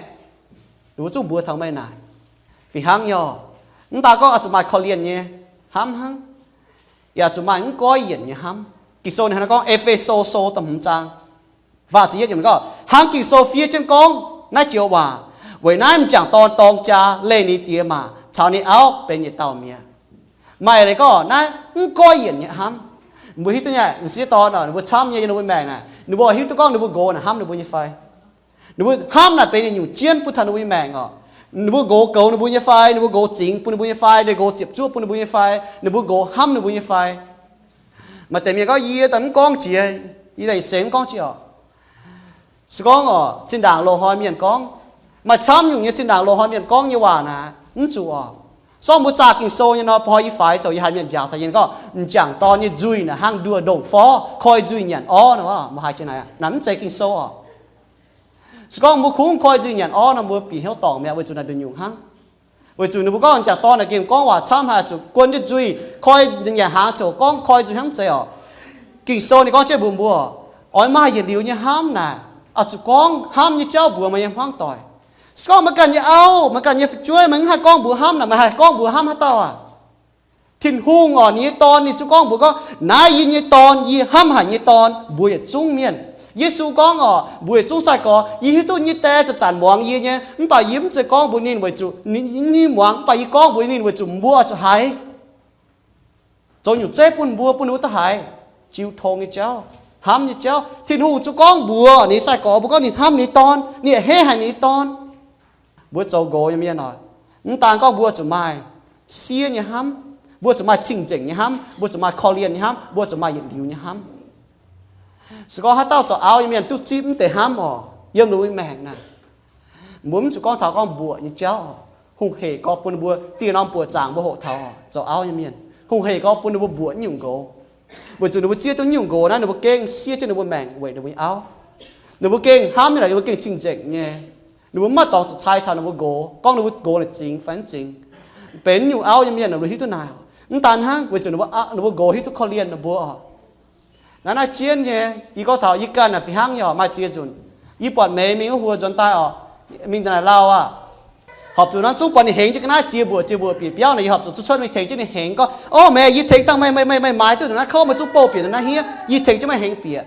Ninh mbuo zungv mbuox taux meih naaic. Fih hnangv nyei, mv daan gorngv oix zuqc maaih korv-lienh nyei hnamv hnangv, yaac zuqc maaih mv goiv yienc nyei hnamv. Ging-Sou ninh hnangv naaiv gorngv, E^fe^so Sou da'hmz zaang faah ziepc yietv yiemc gorngv, hnangv Ging-Sou fiev jienv gorngv naaiv joux waac, weic naaiv m'jangc dorn dorng jaa leih ninh diex maac caux ninh auv benx yietc dauh mi'aqv. Maaih leiz gorngv naaiv mv goiv yienc nyei hnamv. Mbuo hiuv duqv nyei, m'sieqv dorn ninh mbuo camv nyei yiem ninh mbuo maengc naaic, ninh mbuo hiuv duqv gorngv ninh mbuo nqox naaic hnamv ninh mbuo nyei fai. Ninh mbuo hnamv naaic benx yietc nyungc jienv bun taux ninh mbuo nyei maengc orqc. Ninh mbuo nqox goux ninh mbuo nyei fai, ninh mbuo nqox zingx bun ninh mbuo nyei fai, ninh nqox ziepc zuoqv bun ninh mbuo nyei fai, ninh mbuo nqox hnamv ninh mbuo nyei fai. Maaih deix mienh gorngv, yie daaih mv gorngv jiex, yie daaih seix mv gorngv jiex orqc. Se gorngv orqc, zinh ndaangc loz-hnoi mienh gorngv, maaih camv nyungc nyei zinh ndaangc loz-hnoi mienh gorngv nyei waac naaic mv zuqc orqc. Sorng mbuo zaah Ging-Sou nyei nor, bun hnoi yie faix zoux yie haiz mienh njaaux taux yie gorngv, m'jangc dorn nyei nzuih naaic hnangv nduoh ndongc forv koi nzuih nyanc orv nor, mbuo haiz jienv naaic, naaic mv zeiz Ging-Sou orqc. Se gorngv mbuo kungx koi nzuih nyanc orv nor, mbuo bieqc hnyouv dorngc mi'aqv, weic zuqc naaic nduqc nyungc hnangv. Weic zuqc ninh mbuo gorngv m'jangc dorn naaic gengh gorngv waac camv, haiz zuqc guon jienv nzuih, koi nyanc hnaangx ziouc gorngv koi nzuih hnangv, mv zeiz orqc. Ging-Sou ninh gorngv jienv mbuox mbuo, oix maaih yietc liuz nyei hnamv naaic, oix zuqc gorngv hnamv nyei jauv mbuox meih nyei hmuangv doic. Se gorngv meih ganh nyei auv, meih ganh nyei fu'jueiv, meih mv haih gorngv mbuox hnamv naaic, meih haih gorngv mbuox hnamv haaix dauh aqv? Tin-Hungh orqc, ninh nyei Dorn, ninh zungv gorngv mbuox gorngv, naaiv yie nyei Dorn, yie hnamv haic nyei Dorn, mbuox yietc zungv mienh. Yesu gorngv orqc, mbuox yietc zungv sai-gorx, yie hiuv duqv nyei Die zanc-zanc muangx yie nyei, mv baac yie mv zeiz gorngv mbuox ninh weic zuqc ninh muangx, mv baac yie gorngv mbuox ninh weic zuqc mbuo oix zuqc haiz. Zoux nyungc zeiv bun mbuo, bun ninh mbuo duqv haiz jiu tong nyei jauv, hnamv nyei jauv. Tin-Hungh zungv gorngv mbuox ninh nyei sai-gorx mbuo gorngv ninh hnamv ninh nyei Dorn, ninh a'hneiv haic ninh nyei Dorn. Mbuo zoux nqox nyei mienh oc, mv daan gorngv mbuo zuqc maaih siev nyei hnamv, mbuo zuqc maaih cing-nzengc nyei hnamv, mbuo zuqc maaih korv-lienh nyei hnamv, mbuo zuqc maaih yietc liuz nyei hnamv. Se gorngv haaix dauh zoux auv nyei mienh duqv zipv mv deix hnamv oc, yiem ninh mbuo nyei maengc naaic, mbuo mv zuqc gorngv taux gorngv mbuoqc nyei jauv oc. Hungh hec gorx bun ninh mbuo dieh norm buoqc zaangc mbuo hoqc taux oc, zoux auv nyei mienh. Hungh hec gorx bun ninh mbuo mbuoqc nyungc nqox, weic zuqc ninh mbuo zieqv duqv nyungc nqox naaiv, ninh mbuo gengh siev jienv ninh mbuo maengc weic ninh mbuo nyei auv. Ninh mbuo gengh hnamv nyei lorqc, ninh mbuo gengh cing-nzengc nyei. Ninh mbuo mv maaih dorngx zuqc cai taux ninh mbuo nqox, gorngv ninh mbuo nqox naaic zingx fai mv zingx. Benx nyungc auv nyei mienh ninh mbuo hiuv duqv naaic. Mv daan hnangv, weic zuqc ninh mbuo, ninh mbuo nqox hiuv duqv korv-lienh ninh mbuo oc. Naaiv, naaiv jienv nyei, yie gorngv taux yie ganh naaic fih hnangv nyei oc, maaih ziex nzunc yie buatc meix mingh wuov huo nzuonx daaih oc, mingh daaih naaic lauh aqv. Horpc zuqc naaiv zungv buatc ninh hengx jienv ga'naaiv ziex mbuoqc ziex mbuoqc bieqc biauv naaic, yie horpc zuqc zuqc cuotv mingh tengx jienv ninh hengx gorngv, Ov, meih, yie tengx dangh meih, meih, meih, meih maaiz duqv naaiv kouv, meih zungv bouh bieqc naaiv hniev, yie tengx jienv meih hengx bieqc.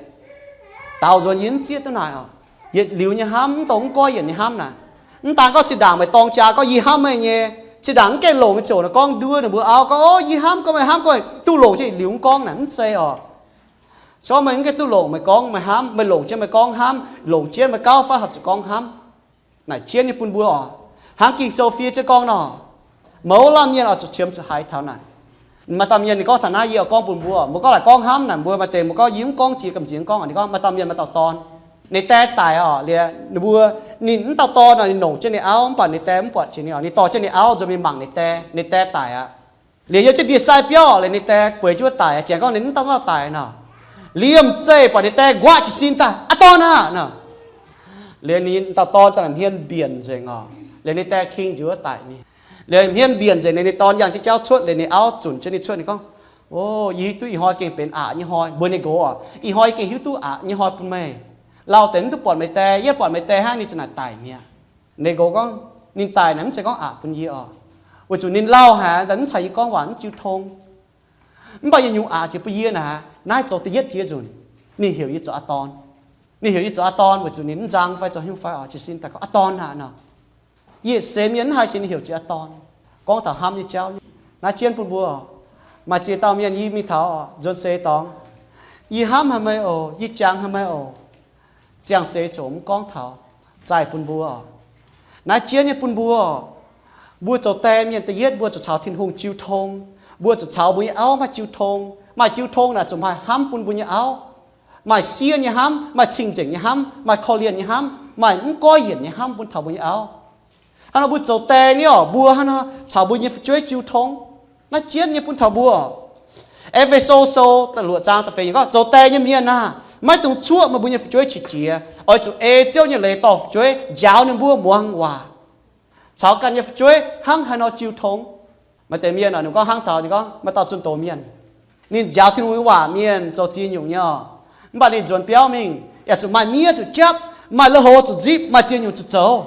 Daaux nzuonx yie mv zieqv duqv naaic oc. Yietc liuz nyei hnamv, mv dongh mv goiv yienc nyei hnamv naaic. Mv daan gorngv zinh ndaangc meih dorng jaa gorngv yie hnamv meih nyei, zinh ndaangc mv gaengh longc nyei ziouc naaic gorngv nduov ninh mbuo auv gorngv, Ov, yie hnamv gorngv meih, hnamv gorngv, duqv longc jienv yietc liuz mv gorngv naaic, mv zeiz oc. Se gorngv meih mv gaengh duqv longc meih gorngv meih hnamv, meih longc jienv meih gorngv hnamv, longc jienv meih gauh fatv horpc zuqc gorngv hnamv. Naaic jienv nyei bun mbuo oc. Hnangv Ging-Sou fiev jienv gorngv nor, mouz laanh mienh oix zuqc qiemx zuqc haiz taux naaic. Maaih dauh mienh ninh gorngv taux naaiv, yie oix gorngv bun mbuo, mbuo gorngv laaic gorngv hnamv naaic, mbuo maaih deix mbuo gorngv yie mv gorngv jiex gamh nziex gorngv, ninh gorngv maaih dauh mienh maaih dauh dorn. Ninh die daic oc, liuz ninh mbuo, ninh mv dauh dorn nor, ninh longc jienv ninh auv, mv baac ninh die mv buatc jiex ninh oc. Ninh dorh jienv ninh auv nzuonx mingh mangc ninh die, ninh die daic aqv. Liuz yiem jienv ndie-sai biauv, liuz ninh die bueix jienv wuov daic, janx gorngv ninh mv dauh dauh daic nor. Liemh zeih buatc ninh die nquaqv jiez sin daaih, Aav, dorn aah! Nor. Liuz ninh dauh dorn za'gengh hmien mbienc nzengc oc. Liuz ninh die king njiec wuov daic mingh. Liuz hmien mbienc nzengc, ninh dorn yangh jienv jauv cuotv, liuz ninh auv zunc jienv ninh cuotv, ninh gorngv, O, yie hiuv duqv ih hnoi gengh benx aqc nyei hnoi mbuox ninh nqox oc. Ih hnoi yie gengh hiuv duqv aqc nyei hnoi bun meih. Lauh deix mv duqv buatc meih die, yie buatc meih die hnangv ninh za'naaic daic mi'aqv. Ninh nqox gorngv, Ninh daic naaic mv zeiz gorngv aqc bun yie oc. Weic zuqc ninh lauh haic, mv caux yie gorngv waac, mv jiu tong. Mv baac yietc nyungc aqc jiex bun yie naaic, naaiv zoux da'yietv jiex nzunc, ninh heuc yie zoux aa dorn. Ninh heuc yie zoux aa dorn weic zuqc ninh mv nzang fai zoux haaix nyungc fai oc, jiez sin daaih gorngv, Aa dorn aah! Nor. Yietc seix mienh mv haih jiex ninh heuc jiex aa dorn. Gorngv taux hnamv nyei jauv, naaiv jienv bun mbuo. Maaih ziex dauh mienh yie mingh taux oc, nzuonx seix dorngx, Yie hnamv haic meih oc, yie jangx haic meih oc. Ziangh seix ziouc mv gorngv taux, zaih bun mbuo oc. Naaiv jienv nyei bun mbuo oc. Mbuo zoux die mienh da'yietv mbuo zuqc caux Tin-Hungh jiu tong. Mbuo zuqc caux mbuo nyei auv maaih jiu tong. Maaih jiu tong naaic zuqc maaih hnamv bun mbuo nyei auv, maaih siev nyei hnamv, maaih cing-nzengc nyei hnamv, maaih korv-lienh nyei hnamv, maaih mv goiv yienc nyei hnamv bun taux mbuo nyei auv. Hnangv nor mbuo zoux die nyei oc, mbuo hnangv nor caux mbuo nyei fu'jueiv jiu tong. Naaiv jienv nyei bun taux mbuo oc. E^fe^so Sou da'luoqc zaang da'feix yiemc gorngv, Zoux die nyei mienh aah! Maiv dungx cuoqv meih mbuo nyei fu'jueiv qiex jiez. Oix zuqc ei Ziouv nyei leiz dorh fu'jueiv, njaaux ninh mbuo muangx waac, caux ganh nyei fu'jueiv hnangv haaix nor jiu tong. Maaih deix mienh oc, ninh gorngv hnangv taux ninh gorngv maaih dauh zunh doz mienh, ninh njaaux Tin-Hungh nyei waac mienh zoux ziex nyungc nyei oc. Mv baac ninh nzuonx biauv mingh, yaac zuqc maaih miev zuqc japv, maaih lui-houx zuqc nzipc, maaih ziex nyungc zuqc zoux.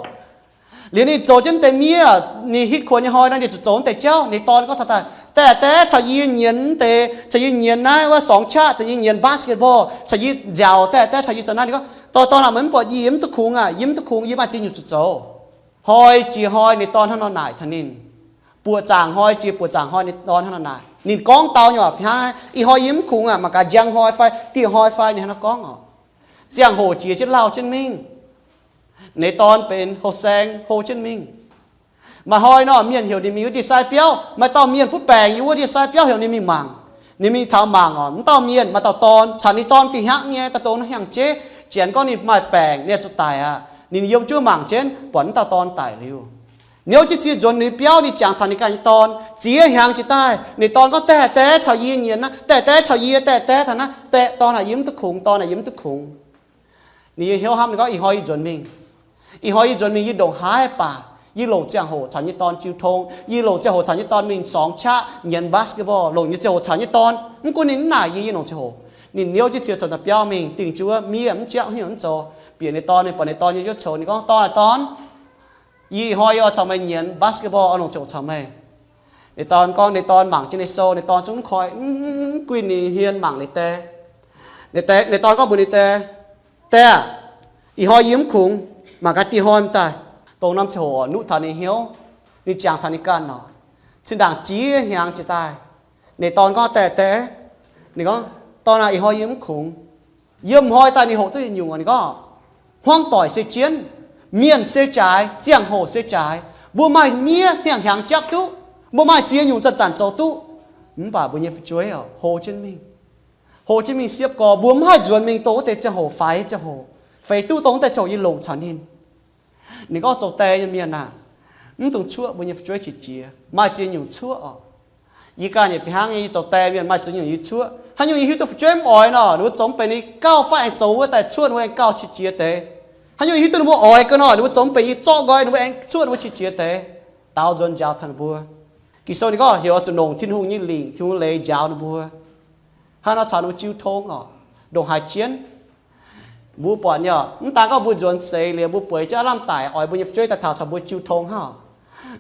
Liuz ninh zoux jienv deix miev, ninh hitv kuonx nyei hnoi nor, ninh zuqc zoux wuov deix jauv. Ninh dorn gorngv taux daaih, Daeh daeh caux yie nyienz deix, caux yie nyienz naaiv wuov song qaqv, caux yie nyienz basketball, caux yie nziaauc, daeh daeh caux yie zoux naaiv. Ninh gorngv, Dorn dorn aac, meih mv buatc yie mv duqv kungx aac? Yie mv duqv kungx, yie maaih ziex nyungc zuqc zoux. Hnoi jiex hnoi ninh dorn hnangv nor naaic taux ninh. Buoqc zaangc hnoi jiex buoqc zaangc hnoi ninh dorn hnangv nor naaic. Ninh gorngv dau nyei waac fih hnangv, Ih hnoi yie mv kungx aac, mangc gaax njang hnoi fai dieh hnoi fai. Ninh hnangv nor gorngv oc. Ziangh hoc jiex jienv lauh jienv mingh. Ninh dorn benx hoh saeng hlo jienv mingh. Maaih hnoi nor mienh heuc ninh mingh wuov ndie-sai biauv, maaih dauh mienh butv baengc yiem wuov ndie-sai biauv heuc ninh mingh mangc. Ninh mingh taux mangc oc, mv dauh mienh maaih dauh dorn caux ninh dorn fih hnangv nyei, daaih dongh hnyangx-jeiv. Janx gorngv ninh maaih baengc, ninh zuqc daic aqv. Ninh yiem jienv mangc jienv, buatc mv dauh dorn daic liuz. Niouv jienv cie nzuonx ninh biauv, ninh jangx taux ninh ganh nyei dorn. Ziex hnyangx jiex daaih, ninh dorn gorngv, Daeh daeh caux yie nyienz naaiv, daeh daeh caux yie, daeh daeh taux naaiv, daeh dorn aac, yie mv duqv kungx, dorn aac, yie mv duqv kungx. Ninh nyei hnyouv hnamv, ninh gorngv, Ih hnoi yie nzuonx mingh. Ih hnoi yie nzuonx mingh, yie ndongc haaix baac yie longc ziangh hoc caux nyei dorn jiu tong. Yie longc ziangh hoc caux nyei dorn mingh sorngx qaqv, nyienz basketball, longc nyei ziangh hoc caux nyei dorn. Mv gunv ninh mv naaic yie, yie longc ziangh hoc. Ninh niouv jienv cie zoux daaih biauv mingh, dingh jienv wuov miev mv jauv hnyouv mv zoux, bieqc ninh dorn, ninh buatc ninh dorn nyei njuov coux, ninh gorngv, Dorn aah, dorn, yie ih hnoi yie oix caux meih nyienz basketball, oix longc ziangh hoc caux meih. Ninh dorn gorngv, ninh dorn mangc jienv ninh sou, ninh dorn zungv mv koi, mv guinh ninh hmien mangc ninh die. Ninh dorn gorngv mbuox ninh die, Die aah, ih hnoi yie mv kungx, mangc gaax dieh hnoi m'daaih. Dongh norm ziangh hoc nuqv taux ninh hnyouv, ninh jangx taux ninh ganh oc. Zinh ndaangc jiex hnyangx jiex daaih, ninh dorn gorngv, Die, die, ninh gorngv, Dorn aah, ih hnoi yie mv kungx. Yiem hnoi daaih ninh hoqc duqv yietc nyungc, ninh gorngv, hmuangv doic se jienv, mienh se jaaix, ziangh hoc se jaaix. Mbuo maaih miev hnyangx-hnyangx japv duqv, mbuo maaih ziex nyungc zanc-zanc zoux duqv. Mv baac mbuo nyei fu'jueiv oc, hlo jienv mingh, hlo jienv mingh siepv gorx. Mbuo mv haih nzuonx mingh dongh wuov deix ziangh hoc faix ziangh hoc, feix duqv dongh wuov deix ziangh hoc yie longc caux ninh. Ninh gorngv, Zoux die nyei mienh aah, mv dungx cuoqv mbuo nyei fu'jueiv qiex jiez. Maaih ziex nyungc cuoqv oc. Yie ganh yaac fih hnangv nyei, yie zoux die mienh maaih ziex nyungc yie cuoqv. Haaix nyungc yie hiuv duqv fu'jueiv mv oix nor, ninh mbuo zoux mv benx yie gauh fai aengx zoux wuov daaih cuoqv ninh mbuo aengx gauh qiex jiez deix. Haaix nyungc yie hiuv duqv ninh mbuo oix gau nor, ninh mbuo zoux mv benx yie zorqv nqoi, ninh mbuo aengx cuoqv ninh mbuo qiex jiez deix. Daaux nzuonx njaaux taux ninh mbuo. Ging-Sou ninh gorngv heuc oix zuqc longc Tin-Hungh nyei lingc, Tin-Hungh leiz njaaux ninh mbuo. Hnangv nor caux ninh mbuo jiu tong oc, ndongc haaix jienv. Mbuo buatc nyei oc, mv daan gorngv mbuo nzuonx seix liuz mbuo bueix jienv aav lamh daic, oix mbuo nyei fu'jueiv daaih taux caux mbuo jiu tong hnangv.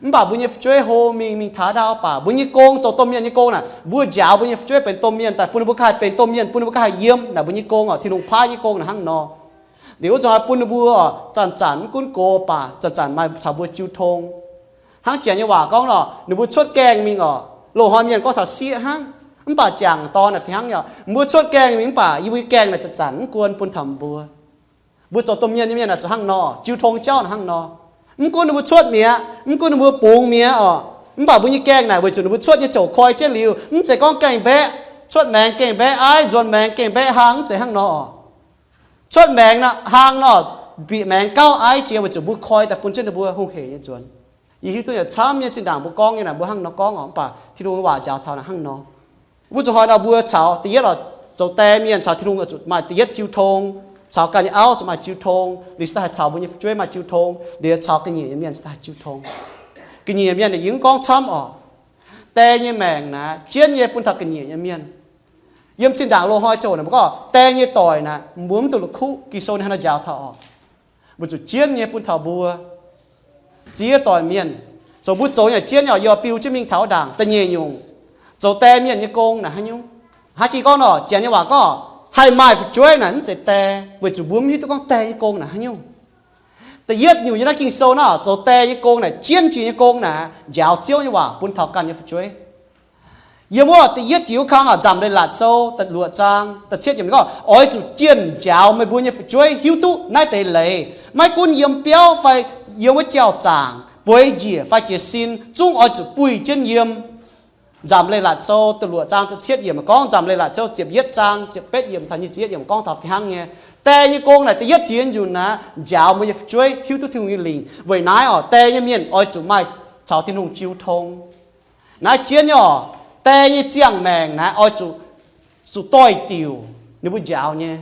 Mv baac mbuo nyei fu'jueiv hlo mingh, mingh taux ndaauv baac mbuo nyei gong zoux domh mienh nyei gong naaic, mbuo njaaux mbuo nyei fu'jueiv benx domh mienh daaih, bun ninh mbuo ganh haih benx domh mienh, bun ninh mbuo ganh haih yiem naaic mbuo nyei gong oc. Tin-Hungh paaiv nyei gong naaic hnangv nor. Liuz wuov zanc bun ninh mbuo oc, zanc-zanc mv gunv gox baac zanc-zanc maaih caux mbuo jiu tong. Hnangv janx nyei waac gorngv nor, ninh mbuo cuotv gaengh mingh oc, loz-hnoi mienh gorngv taux sieqv hnangv. Mv baac jangc dorn naaic fih hnangv nyei oc, mbuo cuotv gaengh mingh mv baac yie mbuo nyei gaengh naaic zanc-zanc mv guon bun taux mbuo. Mbuo zoux domh mienh nyei mienh naaic zuqc hnangv nor, jiu tong jauv naaic hnangv nor. Mv gunv ninh mbuo cuotv mi'aqv, mv gunv ninh mbuo bungx mi'aqv oc, mv baac mbuo nyei gaengh naaic weic zuqc ninh mbuo cuotv nyei ziouc koi jienv liuz, mv zeiz gorngv gaengh mbaeqv, cuotv maengx gaengh mbaeqv aiv, nzuonx maengx gaengh mbaeqv hlang, mv zeiz hnangv nor. Cuotv maengx hlang nor, bieqc maengx gauh aiv jiex weic zuqc mbuo koi daaih bun jienv ninh mbuo hungh hec nyei nzuonx. Yie hiuv duqv yaac camv nyei zinh ndaangc mbuo gorngv nyei naaic mbuo hnangv nor gorngv oc, mv baac Tin-Hungh nyei waac njaaux taux naaic hnangv nor. Wuov zuqc hnoi nor mbuo caux da'yietv oc, zoux die mienh caux Tin-Hungh oix zuqc maaih da'yietv jiu tong, caux ganh nyei auv zuqc maaih jiu tong, liuz se daaih haih caux mbuo nyei fu'jueiv maaih jiu tong, liuz caux ga'nyiec nyei mienh se daaih jiu tong. Ga'nyiec mienh naaic yie mv gorngv camv oc. Die nyei maengc naaic jienv nyei bun taux ga'nyiec nyei mienh. Yiem zinh ndaangc loz-hnoi ziouc naaic mbuo gorngv die nyei doic naaic mbuo mv duqv la'kuqv, Ging-Sou ninh hnangv nor njaaux taux oc. Mbuo zuqc jienv nyei bun taux mbuo ziex doic mienh. Zoux mbuo zoux nyei jienv nyei oc, yie biu jienv mingh taux ndaangc da'nyeic nyungc, zoux die mienh nyei gong naaic haaix nyungc. Haaix jih gorngv nor, janx nyei waac gorngv haih maaih fu'jueiv naaic mv zeiz die, weic zuqc mbuo mv hiuv duqv gorngv die nyei gong naaic haaix nyungc. Da'yietv nyungc yiem naaiv Ging-Sou nor, zoux die nyei gong naaic jienv jiex nyei gong naaic njaaux Ziouv nyei waac bun taux ganh nyei fu'jueiv. Yiem wuov da'yietv jiex wuov kang oc, Nzamc Leiz-Latc Sou da'luoqc zaang da'cietv yiemc ninh gorngv, Oix zuqc jienh njaaux meih mbuo nyei fu'jueiv hiuv duqv naaiv deix leiz. Maiv gunv yiem biauv fai yiem wuov jauv-zaangc, bueix njiec fai jiez sin, zungv oix zuqc buih jienv yiem. Nzamc Leiz-Latc Sou da'luoqc zaang da'cietv yiemc gorngv, Nzamc Leiz-Latc Sou ziepc yietv zaang ziepc betv yiemc taux nyic ziepc yietv yiemc gorngv taux fih hnangv nyei. Die nyei gong naaic da'yietv jiex nyungc naaic njaaux mbuo nyei fu'jueiv hiuv duqv Tin-Hungh nyei lingc. Weic naaiv oc, die nyei mienh oix zuqc maaih caux Tin-Hungh jiu tong. Naaiv jienv nyei oc, die nyei ziangh maengc naaiv oix zuqc, zuqc doix-diuc ninh mbuo njaaux nyei.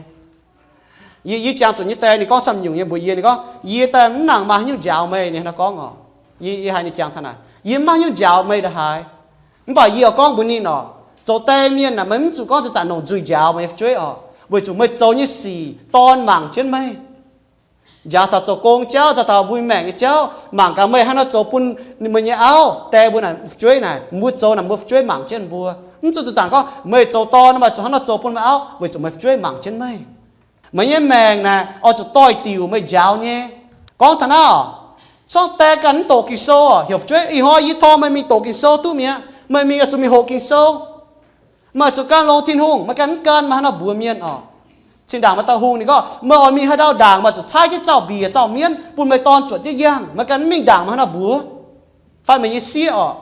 Yie, yie jangx zuqc nyei die ninh gorngv camv nyungc nyei mbuox yie, ninh gorngv, Yie daaih mv nangc maaih haaix nyungc njaaux meih, ninh hnangv nor gorngv oc. Yie, yie haiz ninh jangx taux naaic, Yie mv maaih haaix nyungc njaaux meih ndongc haaix. Mv baac yie oix gorngv mbuox ninh oc, zoux die mienh naaic meih mv zuqc gorngv zanc-zanc nongc nzuih njaaux meih nyei fu'jueiv oc. Weic zuqc meih zoux nyei sic dorn mangc jienv meih. Njaaux taux zoux gong jauv, njaaux taux mbuo maengc nyei jauv, mangc gaax meih haaix nor zoux bun meih nyei auv, die mbuo naaic, fu'jueiv naaic, mbuo zoux naaic mbuo fu'jueiv mangc jienv mbuo. Mv zuqc zuqc zaangc gorngv meih zoux dorn maaih zuqc haaix nor zoux bun meih auv, weic zuqc meih fu'jueiv mangc jienv meih. Meih nyei maengc naaic oix zuqc doix-diuc meih njaaux nyei. Gorngv taux naaiv, zorqv die ganh mv doqc Ging-Sou oc, heuc fu'jueiv, ih hnoi yie tov meih mingh doqc Ging-Sou duqv mi'aqv. Meih mingh oix zuqc mingh hoqc Ging-Sou. Meih zuqc gan longx Tin-Hungh, meih ganh mv gan, meih haaix nor mbuox mienh oc? Cingx ndaangc maaih dauh hungh ninh gorngv, meih oix mingh haaix ndau ndaangc, meih zuqc caaiv jienv zauv mbiec zauv mienv bun meih dorn zuotc jienv yangh, meih ganh mv mingh ndaangc, meih haaix nor mbuox? Fai meih nyei sieqv oc.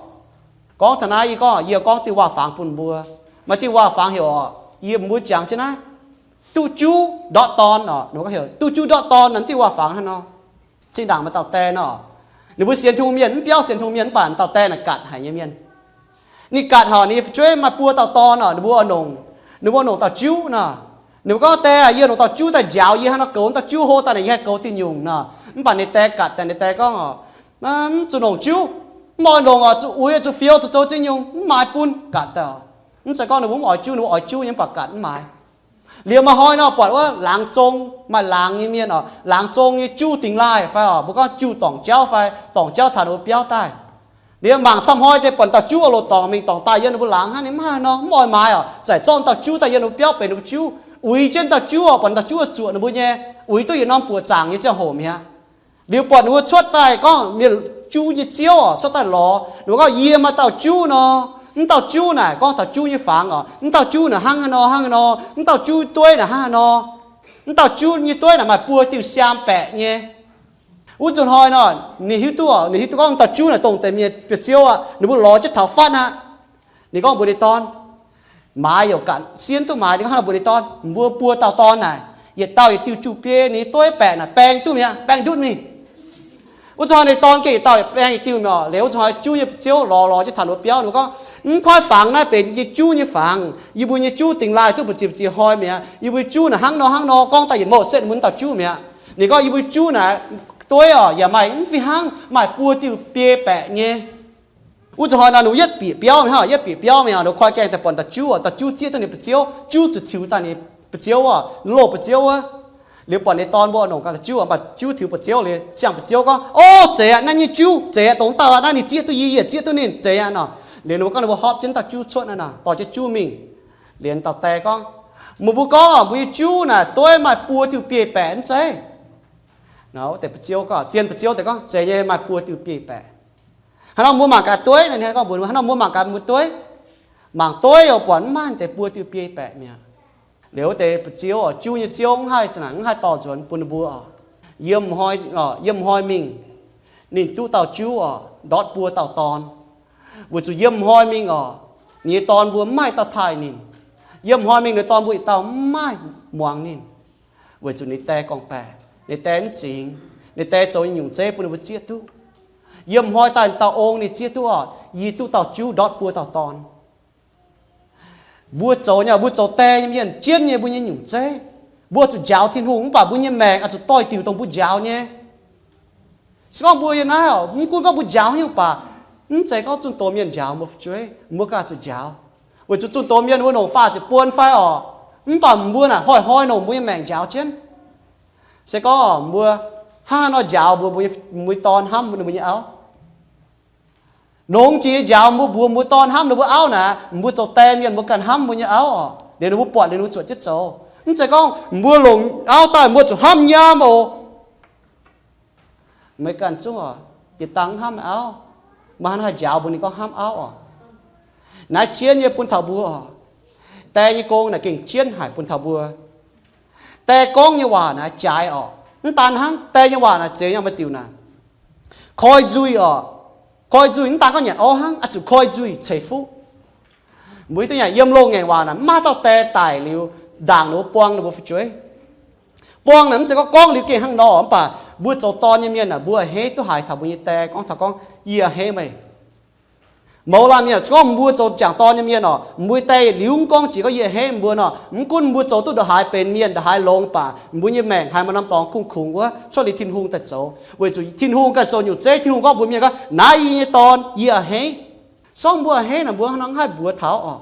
Gorngv taux naaiv yie gorngv, yie gorngv diuh waac-fangx bun mbuo. Maaih diuh waac-fangx heuc oc, yie mbuo jangx jienv naaiv, duqv juv ndortv dorn oc. Ninh gorngv heuc duqv juv ndortv dorn naaiv diuh waac-fangx haaix nor? Cingx ndaangc maaih dauh die nor, ninh mbuo sienx Tin-Hungh mienh, mv biauv sienx Tin-Hungh mienh, mv baac dauh die naaic gatc haic nyei mienh. Ninh gatc haic, ninh fu'jueiv maaih buo dauh dorn nor, ninh mbuo oix nongc, ninh mbuo nongc dauh juv nor. Ninh mbuo gorngv, die aah, yie nongc dauh juv daaih njaaux yie, haaix nor goux dauh juv hlo daaih naaic yie haih goux diuh nyungc nor. Mv baac ninh die gatc daaih, ninh die gorngv oc, mv zuqc nongc juv, mv oix nongc oc, zuqc uix, zuqc fioux, zuqc zoux ziex nyungc, mv maaiz bun, gatc daaih oc. Mv zeiz gorngv ninh mbuo mv oix juv, ninh mbuo oix juv nyei, mv baac gatc mv maaiz. Liuz maaih hnoi nor buatc wuov laangz zong, maaih laangz nyei mienh oc, laangz zong nyei juv dingx laaih fai oc, mbuo gorngv juv dorngc jauv fai dorngc jauv taux ninh mbuo biauv daaih. Liuz mangc camv hnoi deix buatc dauh juv oix loz-dorngc mingh dorngc daaih yiem ninh mbuo laangz hnangv, ninh mv haaix nor, mv oix maaiz oc, zaic zorqv dauh juv daaih yiem ninh mbuo biauv benx ninh mbuo juv, uix jienv dauh juv oc, buatc dauh juv zuoqc ninh mbuo nyei, uix duqv yietc norm buoqc zaangc nyei ziangh hoc mi'aqv. Liuz buatc ninh mbuo cuotv daaih gorngv mienh juv nyei ziouv oc, cuotv daaih lorz ninh mbuo gorngv, yie maaih dauh juv nor. Mv dauh juv naaic gorngv taux juv nyei fangx oc, mv dauh juv naaic hnangv haaix nor hnangv haaix nor, mv dauh juv dueiv naaic hnangv haaix nor. Mv dauh juv nyei dueiv naaic maaih buo diuh siaam baeqc nyei. Wuov nzunc hnoi nor, ninh hiuv duqv, ninh hiuv duqv gorngv mv dauh juv naaic dongh deix mienh biauv-ziouv aqv, ninh mbuo lorz jienv taux fatv aqv. Ninh gorngv mbuox ninh dorn, maaiz youc ganh sienx duqv maaiz, ninh gorngv hnangv nor mbuox ninh dorn, mbuo buo dauh dorn naaic, yietc dauh yietc diuh juv biei, ninh dueiv baeqc naaic baeng duqv mi'aqv, baeng ndutv ninh. Wuov nzunc hnoi ninh dorn gengh yietc dauh baeng yietc diuh mi'aqv. Liuz wuov nzunc hnoi juv nyei biauv-ziouv lorz lorz jienv taux ninh mbuo biauv, ninh mbuo gorngv, mv koiv fangx naaiv benx yie juv nyei fangx, yie mbuo nyei juv dingx laaih duqv mbu'ziex mbu'ziex hnoi mi'aqv. Yie mbuo juv naaic hnangv nor hnangv nor, gorngv daaih yietc mouc setv mbuo mv dauh juv mi'aqv. Ninh gorngv yie mbuo juv naaic dueiv oc, yaac maaih mv fih hnangv, maaih buo diuh biei baeqc nyei. Wuov nzunc hnoi nor ninh mbuo yietv bieqc biauv mi'aqv, yietv bieqc biauv mi'aqv, ninh mbuo koi gaengh daaih buatc dauh juv oc, dauh juv zieqv duqv ninh biauv-ziouv, juv zuqc tiux daaih ninh biauv-ziouv oc, loz biauv-ziouv wuov. Liuz buatc ninh dorn mbuo longc ganh dauh juv, mv baac juv tiux biauv-ziouv liuz, siang-biauv-ziouv gorngv, o, zeiz aqv, naaiv nyei juv zeiz aqv, dongh dauh naaiv ninh zieqv duqv yie, yie zieqv duqv ninh, zeiz aqv nor. Liuz ninh mbuo gorngv ninh mbuo hopv jienv dauh juv cuotv naaiv nor, dorh jienv juv mingh. Liuz dauh die gorngv, meih mbuo gorngv mbuo nyei juv naaic dueiv maaih buo diuh biei baeqc mv zeiz? Wuov deix biauv-ziouv gorngv, zien biauv-ziouv deix gorngv, zeiz nyei, maaih buo diuh biei baeqc. Hnangv nor mbuo mangc gaax dueiv, ninh gorngv mbuox, hnangv nor mbuo mangc gaax mbuo dueiv. Mangc dueiv oc, buatc mv maaih deix buo diuh biei baeqc mi'aqv. Liuz wuov deix biauv-ziouv oc, juv nyei ziouv mv haih za'naaic, mv haih dorh nzuonx bun ninh mbuo oc. Yiem, yiem hnoi mingh, ninh duqv dauh juv oc, ndortv buo dauh dorn. Weic zuqc yiem hnoi mingh oc, ninh nyei dorn mbuo mv maaih dauh taaih ninh. Yiem hnoi mingh ninh dorn mbuo yietc dauh mv maaih muangx ninh. Weic zuqc ninh die gorngv-baeqc, ninh die mv zingx, ninh die zoux nyei nyungc zeiv bun ninh mbuo zieqv duqv. Yiem hnoi daaih dauh ong ninh zieqv duqv oc, yie duqv dauh juv ndortv buo dauh dorn. Mbuo zoux nyei, mbuo zoux die nyei mienh jienv nyei mbuo nyei nyungc zeiv. Mbuo zuqc njaaux Tin-Hungh mv baac mbuo nyei maengc oix zuqc doix-diuc dongh mbuo njaaux nyei. Se gorngv mbuo yiem naaiv oc, mv gunv gorngv mbuo njaaux nyei mv baac, mv zeiz gorngv zunh doz mienh njaaux mbuo fu'jueiv, mbuo ganh zuqc njaaux. Weic zuqc zunh doz mienh mbuo longc faah ziepc buon fai oc, mv baac mbuo naaic hnoi-hnoi longc mbuo nyei maengc njaaux jienv. Se gorngv mbuo hnangv haaix nor njaaux mbuo, mbuo nyei dorn hnamv ninh mbuo nyei auv. Longx jiex njaaux mbuo mbuox mbuo dorn hnamv ninh mbuo auv naaic, mbuo zoux die mienh mbuo ganh hnamv mbuo nyei auv oc. Liuz ninh mbuo buatc liuz ninh mbuo zuotc jienv zoux. Mv zeiz gorngv mbuo longc auv daaih mbuo zuqc hnamv nyaam oc. Meih ganh zungv oc, yietc dangh mv hnamv auv, meih hnangv haaix njaaux mbuox ninh gorngv hnamv auv oc? Naaiv jienv nyei bun taux mbuo oc. Die nyei gong naaic gengh jienv haic bun taux mbuo. Die gorngv nyei waac naaic jaaix oc. Mv daan hnangv, die nyei waac naaic zeix nyei maaih diuc naaic. Koi nzuih oc. Koi nzuih mv daan gorngv nyanc orv hnangv, oix zuqc koi nzuih ceix fuqv. Mbuo hiuv duqv nyei, yiem loz-ngaengc waac naaic mv maaih dauh die daic liuz ndaangc ninh mbuo buang ninh mbuo fu'jueiv. Buang naaic mv zeiz gorngv gorngv liuz gengh hnangv nor, mv baac mbuo zoux dorn nyei mienh naaic, mbuo a'hneiv duqv haiz taux mbuo nyei die gorngv taux gorngv, yie a'hneiv meih. Mouz laanh mienh, se gorngv mbuo zoux jangc dorn nyei mienh oc, mbuo die liuz mv gorngv jiex gorngv yie a'hneiv mbuo nor, mv gunv mbuo zoux duqv ndongc haaix benx mienh ndongc haaix longx, mv baac mbuo nyei maengc haiz maaih norm dorngx kungx-kungx wuov, cuotv liuz Tin-Hungh daaih zoux. Weic zuqc Tin-Hungh ganh zoux nyungc zeiv, Tin-Hungh gorngv mbuox mienh gorngv, naaiv yie nyei dorn, yie a'hneiv. Se gorngv mbuo a'hneiv naaic, mbuo hnangv haih mbuox taux oc.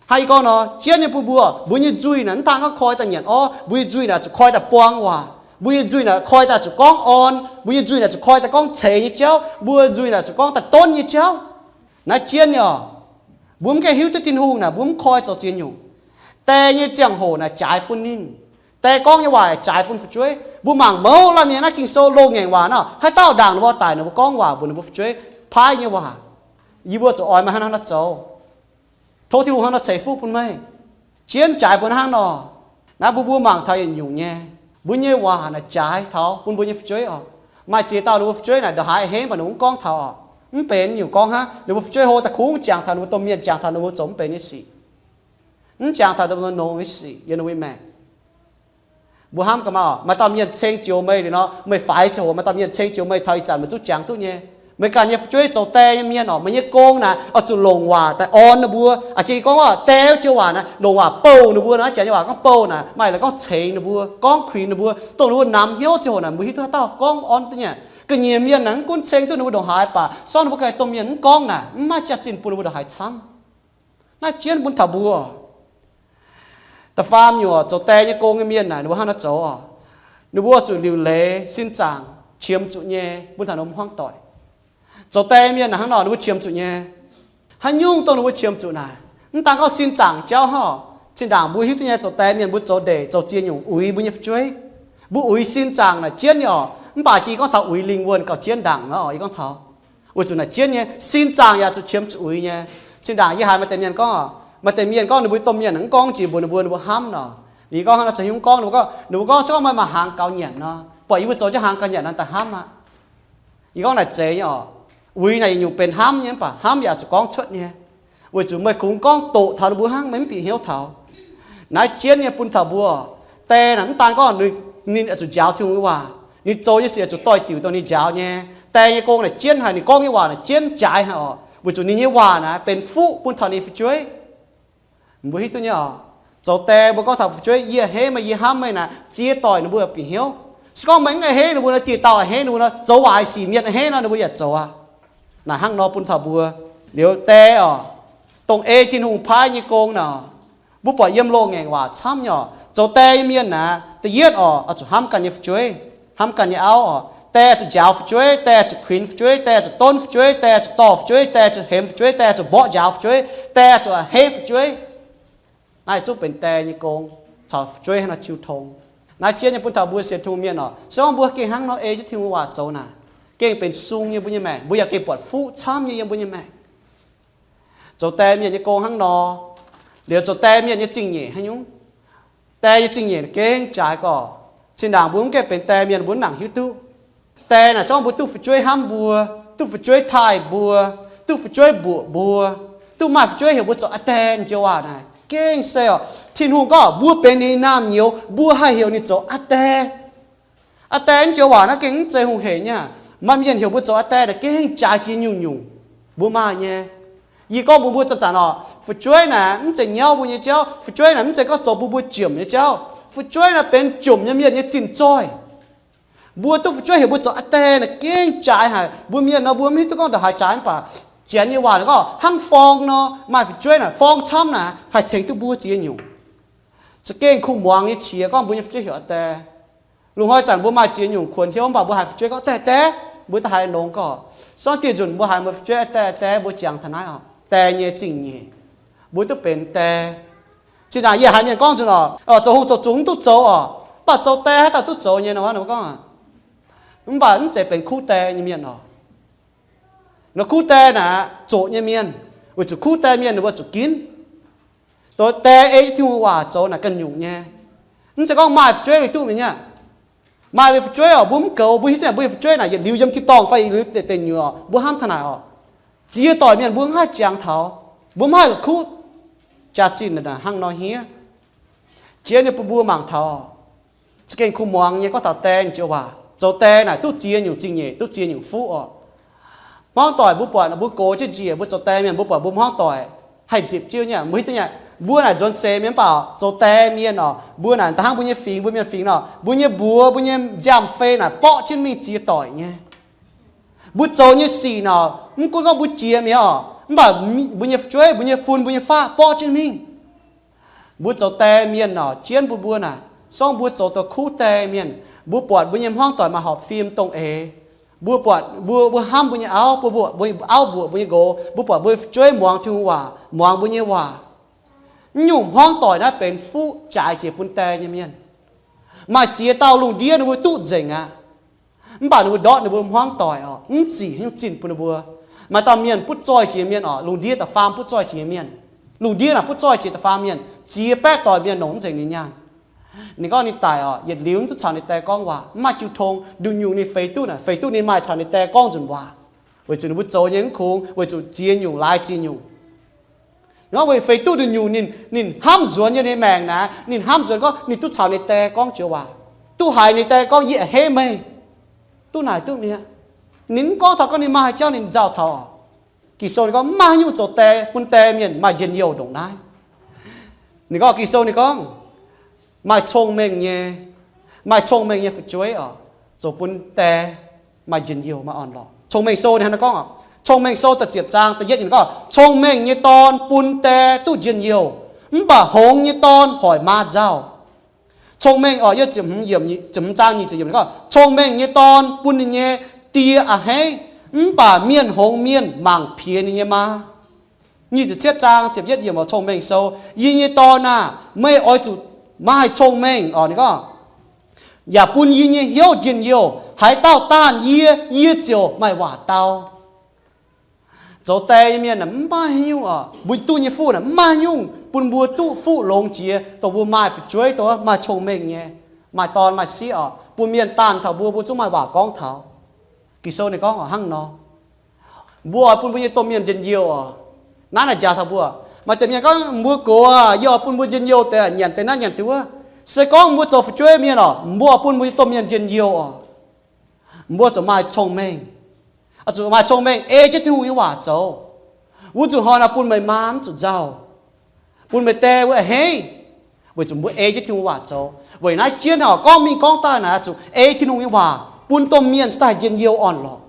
Hnangv yie gorngv nor, jienv nyei bun mbuo, mbuo nyei nzuih naaic mv daan gorngv koi daaih nyanc orv, mbuo nyei nzuih naaic zuqc koi daaih buang waac, mbuo nyei nzuih naaic koi daaih zuqc gorngv orn, mbuo nyei nzuih naaic zuqc koi daaih gorngv ceix nyei jauv, mbuo nzuih naaic zuqc gorngv daaih donv nyei jauv. Naaiv jienv nyei oc. Mbuo mv gaengh hiuv duqv Tin-Hungh naaic, mbuo mv koi zoux ziex nyungc. Die nyei ziangh hoc naaic jaaix bun ninh. Die gorngv nyei waac jaaix bun fu'jueiv. Mbuo mangc mouz laanh mienh naaiv Ging-Sou loz-ngaengc waac nor, haaix dauh ndaangc ninh mbuo daic, ninh mbuo gorngv waac mbuox ninh mbuo fu'jueiv, paaiv nyei waac. Yie mbuo zuqc oix maaih hnangv naaiv zoux. Tov Tin-Hungh hnangv nor ceix fuqv bun meih. Jienv jaaix bun hnangv nor. Naaiv mbuo mbuo mangc taux yietc nyungc nyei, mbuo nyei waac naaic jaaix taux bun mbuo nyei fu'jueiv oc. Maaih ziex dauh ninh mbuo fu'jueiv naaiv ndongc haaix henv mv baac ninh mbuo mv gorngv taux oc. Mv benx nyungc gorngv hnangv, ninh mbuo fu'jueiv hlo daaih kungx jangx taux ninh mbuo domh mienh, jangx taux ninh mbuo zoux mv benx nyei sic, mv jangx taux ninh mbuo nongx nyei sic yiem ninh mbuo nyei maengc. Mbuo hnamv gaax maah, maaih dauh mienh ceng joux meih liuz nor, meih faix ziangh hoc maaih dauh mienh ceng joux meih taux ih zanc meih zungv jangx duqv nyei. Meih ganh nyei fu'jueiv zoux die nyei mienh oc, meih nyei gong naaic oix zuqc longc waac daaih orn ninh mbuo. Aa, jiex gorngv waac, die joux waac naaic longc waac bouh ninh mbuo nor, janx nyei waac gorngv bouh naaic maaih laaix gorngv cengx ninh mbuo, gorngv kuinx ninh mbuo, dongh ninh mbuo namx hnyouv ziangh hoc naaic mbuo hiuv duqv haaix dauh gorngv orn duqv nyei. Ga'nyiec mienh naaic mv gunv ceng duqv ninh mbuo ndongc haaix baac sorng ninh mbuo ganh domh mienh mv gorngv naaic mv maaih jaax-zinh bun ninh mbuo ndongc haaix camv. Naaiv jienv bun taux mbuo. Da'faam nyungc, zoux die nyei gong nyei mienh naaic ninh mbuo hnangv nor zoux oc. Ninh mbuo zuqc liuc leiz sin zaangc qiemx zuqc nyei bun taux ninh mbuo hmuangv doic. Zoux die mienh naaic hnangv nor ninh mbuo qiemx zuqc nyei. Haaix nyungc dongh ninh mbuo qiemx zuqc naaic, mv daan gorngv sin zaangc jauv hnangv oc. Zinh ndaangc mbuo hiuv duqv nyei, zoux die mienh mbuo zoux ndeic zoux ziex nyungc uix mbuo nyei fu'jueiv. Mbuo uix sin zaangc naaic jienv nyei oc. Mv baac jiex yie gorngv taux uix lingh wuonh gauh jienv ndaangc nor, yie gorngv taux. Weic zuqc naaic jienv nyei sin zaangc yaac zuqc qiemx zuqc uix nyei. Zinh ndaangc yie haiz maaih deix mienh gorngv, maaih deix mienh gorngv ninh mbuo domh mienh mv gorngv jiex mbuox ninh mbuo, ninh mbuo hnamv nor. Yie gorngv hnangv nor, za'gengh mv gorngv ninh mbuo gorngv, ninh mbuo gorngv se gorngv meih maaih hnaangx gaux nyanc nor, buatc yie mbuo zoux jienv hnaangx gaux nyanc nor daaih hnamv aqv. Yie gorngv naaic zeiz nyei oc. Uix naaic yietc nyungc benx hnamv nyei mv baac hnamv yaac zuqc gorngv cuotv nyei. Weic zuqc meih kungx gorngv doqc taux ninh mbuo hnangv, meih mv bieqc hnyouv taux. Naaiv jienv nyei bun taux mbuo. Die naaic mv daan gorngv ninh, ninh zuqc njaaux Tin-Hungh nyei waac, ninh zoux nyei sic zuqc doix-diuc dongh ninh njaaux nyei. Die nyei gong naaic jienv haic, ninh gorngv nyei waac naaic jienv jaaix haic oc, weic zuqc ninh nyei waac naaic benx fuqv bun taux ninh fu'jueiv. Mbuo hiuv duqv nyei oc. Zoux die mbuo gorngv taux fu'jueiv, yie haiz meih, yie hnamv meih naaic, ziex doic ninh mbuo bieqc hnyouv. Se gorngv meih mv a'hneiv ninh mbuo nor, dieh dauh a'hneiv ninh mbuo nor, zoux waaic sic mienh a'hneiv nor, ninh mbuo yaac zoux aqv. Naaic hnangv nor bun taux mbuo. Liuz die oc, dongh ei Tin-Hungh paaiv nyei gong naaic, mbuo buatc yiem loz-ngaengc waac camv nyei oc. Zoux die nyei mienh naaic, da'yietv oc, oix zuqc hnamv ganh nyei fu'jueiv, hnamv ganh nyei auv oc. Die zuqc njaaux fu'jueiv, die zuqc kuinx fu'jueiv, die zuqc donv fu'jueiv, die zuqc dorh fu'jueiv, die zuqc hemx fu'jueiv, die zuqc mborqv njaaux fu'jueiv, die zuqc a'hneiv fu'jueiv. Naaiv zungv benx die nyei gong caux fu'jueiv hnangv nor jiu tong. Naaiv jienv nyei bun taux mbuo sienx Tin-Hungh mienh oc. Se gorngv mbuo gengh hnangv nor ei jienv Tin-Hungh waac zoux naaic, gengh benx sung nyei mbuo nyei maengc, mbuo yaac gengh buatc fuqv camv nyei yiem mbuo nyei maengc. Zoux die mienh nyei gong hnangv nor. Liuz zoux die mienh nyei zingh nyeic haaix nyungc? Die nyei zingh nyeic gengh jaaix gorqv. Zinh ndaangc mbuo mv gaengh benx die mienh mbuo mv nangc hiuv duqv. Die naaic zorngv mbuo duqv fu'jueiv hnamv mbuo, duqv fu'jueiv taaih mbuo, duqv fu'jueiv mbuoqc mbuo, duqv maaih fu'jueiv heuc mbuo zoux aa die joux waac naaic gengh se oc. Tin-Hungh gorngv mbuo benx ninh nyei naamh nyouz, mbuo haih heuc ninh zoux aa die. Aa die joux waac naaiv gengh mv zeiz hungh hec nyei. Maaih mienh heuc mbuo zoux aa die naaic gengh jaaix jiex nyungc-nyungc. Mbuo maaih nyei. Yie gorngv mbuox mbuo zanc-zanc oc, fu'jueiv naaic mv zeiz nyauv mbuo nyei jauv. Fu'jueiv naaic mv zeiz gorngv zoux bun mbuo jomc nyei jauv. Fu'jueiv naaic benx jomc nyei mienh nyei zinh zoih. Mbuo duqv fu'jueiv heuc mbuo zoux aa die naaic gengh jaaix haic. Mbuo mienh nor mbuo mv hiuv duqv gorngv ndongc haaix jaaix mv baac Janx nyei waac gorngv hnangv forng nor, maaih fu'jueiv naaic forng camv naaic haih tengx duqv mbuo ziex nyungc. Za'gengh kuh muangx nyei qiex gorngv mbuo nyei fu'jueiv heuc aa die. Lungh hnoi zanc mbuo maaih ziex nyungc kuonx hnyouv mv baac mbuo haiz fu'jueiv gorngv die die, mbuo da'haiz longx gorqv. Sorng dieh nzunc mbuo haiz mbuo fu'jueiv die die, mbuo jangx taux naaiv oc, die nyei zingh nyeic. Mbuo duqv benx die. Zinh ndaangc yie haiz mienh gorngv nzunc oc, zoux hungh zoux zungx mv duqv zoux oc, mv baac zoux die haaix dauh duqv zoux nyei nor, ninh mbuo gorngv. Mv baac mv zeiz benx kuv die nyei mienh oc. Nor kuv die naaic zoqc nyei mienh, weic zuqc kuv die mienh ninh mbuo zuqc ginv. Dongh die ei jienv Tin-Hungh waac zoux naaic ganh nyungc nyei. Mv zeiz gorngv maaih fu'jueiv liuz duqv mingh nyei. Maaih liuz fu'jueiv oc, mbuo mv goux, mbuo hiuv duqv mbuo nyei fu'jueiv naaic yietc liuz yiem tin-dorngh fai yietc liuz deic nyuoqc, mbuo hnamv taux naaic oc, ziex doic mienh mbuo mv haih jangx taux, mbuo mv haih la'kuqv. Jaax-zinh hnangv nor hniev. Jiex nyei bun mbuo mangc taux, za'gengh kuh muangx nyei gorngv taux die joux waac. Zoux die naaic duqv ziex nyungc zingh nyeic, duqv ziex nyungc fuqv oc. Hmuangv doic mbuo buatc mbuo gox jienv njiec, mbuo zoux die mienh mbuo buatc mbuo hmuangv doic haih nzipc jienv nyei, mbuo hiuv duqv nyei. Mbuo naaic nzuonx seix mienh mv baac zoux die mienh oc, mbuo naaic da'hnangv mbuo nyei fingx, mbuo mienh fingx nor, mbuo nyei mbuox, mbuo nyei nziaamv-fei naaic borqv jienv mingh ziex doic nyei. Mbuo zoux nyei sic nor, mv gunv gorngv mbuo jiex mi'aqv oc, mv baac mbuo nyei fu'jueiv, mbuo nyei fun, mbuo nyei faqv borqv jienv mingh. Mbuo zoux die mienh orqc, jienv mbuo mbuo naaic, sorng mbuo zoux da'kuv die mienh, mbuo buatc mbuo nyei hmuangv doic maaih horpc fim dongh eix, mbuo buatc mbuo, mbuo hnamv mbuo nyei auv, mbuo mbuoqc mbuo auv mbuoqc mbuo nyei nqox, mbuo buatc mbuo fu'jueiv muangx Tin-Hungh waac, muangx mbuo nyei waac. Naaiv nyungc hmuangv doic naaiv benx fuqv jaaix jiex bun die nyei mienh. Maaih ziex dauh lungh ndiev ninh mbuo duqv nzengc aqv. Mv baac ninh mbuo ndortv ninh mbuo hmuangv doic orqc, mv zic haaix nyungc zinh bun ninh mbuo. Maaih dauh mienh butv zoih jiex mienh orqc, lungh ndiev da'faam butv zoih jiex mienh. Lungh ndiev naaic butv zoih jiex da'faam mienh, ziex baeqv doic mienh longc mv nzengc ninh nyaanh. Ninh gorngv ninh daic orqc, yietc liuz mv duqv caux ninh die gorngv waac, mv maaih jiu tong. Nduqc nyungc ninh feix duqv naaic, feix duqv ninh maaih caux ninh die gorngv nzunc waac, weic zuqc ninh mbuo zoux nyei mv kungx, weic zuqc ziex nyungc laaix ziex nyungc. Ninh gorngv weic feix duqv nduqc nyungc ninh, ninh hnamv nzuonx nyei, ninh maengc naaic ninh hnamv nzuonx gorngv ninh duqv caux ninh die gorngv joux waac, duqv haiz ninh die gorngv, yie a'hneiv meih, duqv naaic duqv mi'aqv. Ninh mv gorngv taux gorngv ninh maaih haaix jauv ninh nzauh taux oc. Ging-Sou ninh gorngv mv maaih haaix nyungc zoux die, bun die mienh maaih njien-youh ndongc naaiv. Ninh gorngv, Ging-Sou ninh gorngv, maaih cong-mengh nyei, maaih cong-mengh nyei fu'jueiv oc, zoux bun die maaih njien-youh, maaih orn-lorqc. Cong-Mengh Sou ninh hnangv naaiv gorngv oc. Cong-Mengh Sou da'ziepc zaang da'yietv ninh gorngv, cong-mengh nyei dorn bun die duqv njien-youh, mv baac hngongx nyei dorn hoic maa nzauh. Cong-mengh oc, yiem ziepc hmz zaang nyic ziepc yiemc ninh gorngv, cong-mengh nyei dorn bun ninh nyei die a'hneiv, mv baac mienh hngongx mienh mangc piex ninh nyei maa. Nyic ziepc cietv zaang ziepc yietv yiemc oc, Cong-Mengh Sou, yie nyei dorn aah, meih oix zuqc maaih cong-mengh oc, ninh gorngv, yaac bun yie nyei hnyouv njien-youh. Haaix dauh daanh yie, yie ziouc maaih waac dau. Zoux die nyei mienh aah, mv maaih haaix nyungc oc, mbuo duqv nyei fuqv naaic mv maaih haaix nyungc bun mbuo duqv fuqv longx jiex dongh mbuo maaih fu'jueiv, dongh maaih cong-mengh nyei, maaih dorn maaih sieqv oc, bun mienh daanh taux mbuo, mbuo zungv maaih waac gorngv taux. Ging-Sou ninh gorngv oc, hnangv nor, mbuo oix bun mbuo nyei domh mienh njien-youh oc. Naaiv naaic njaaux taux mbuo, maaih deix mienh gorngv, mbuo gox aah, yie oix bun mbuo njien-youh deix, nyanc deix naaiv nyanc deix wuov. Se gorngv mbuo zoux fu'jueiv mienh oc, mbuo oix bun mbuo nyei domh mienh njien-youh oc, mbuo zuqc maaih cong-mengh. Oix zuqc maaih cong-mengh ei jienv Tin-Hungh nyei waac zoux. Wuov zuqc hnoi naaic bun meih maa mv zuqc nzauh, bun meih die wuov a'hneiv, weic zuqc mbuo ei jienv Tin-Hungh waac zoux. Weic naaiv jienv oc, gorngv mingh gorngv daaih naaic zuqc ei Tin-Hungh nyei waac bun domh mienh cingx daaih njien-youh orn-lorqc.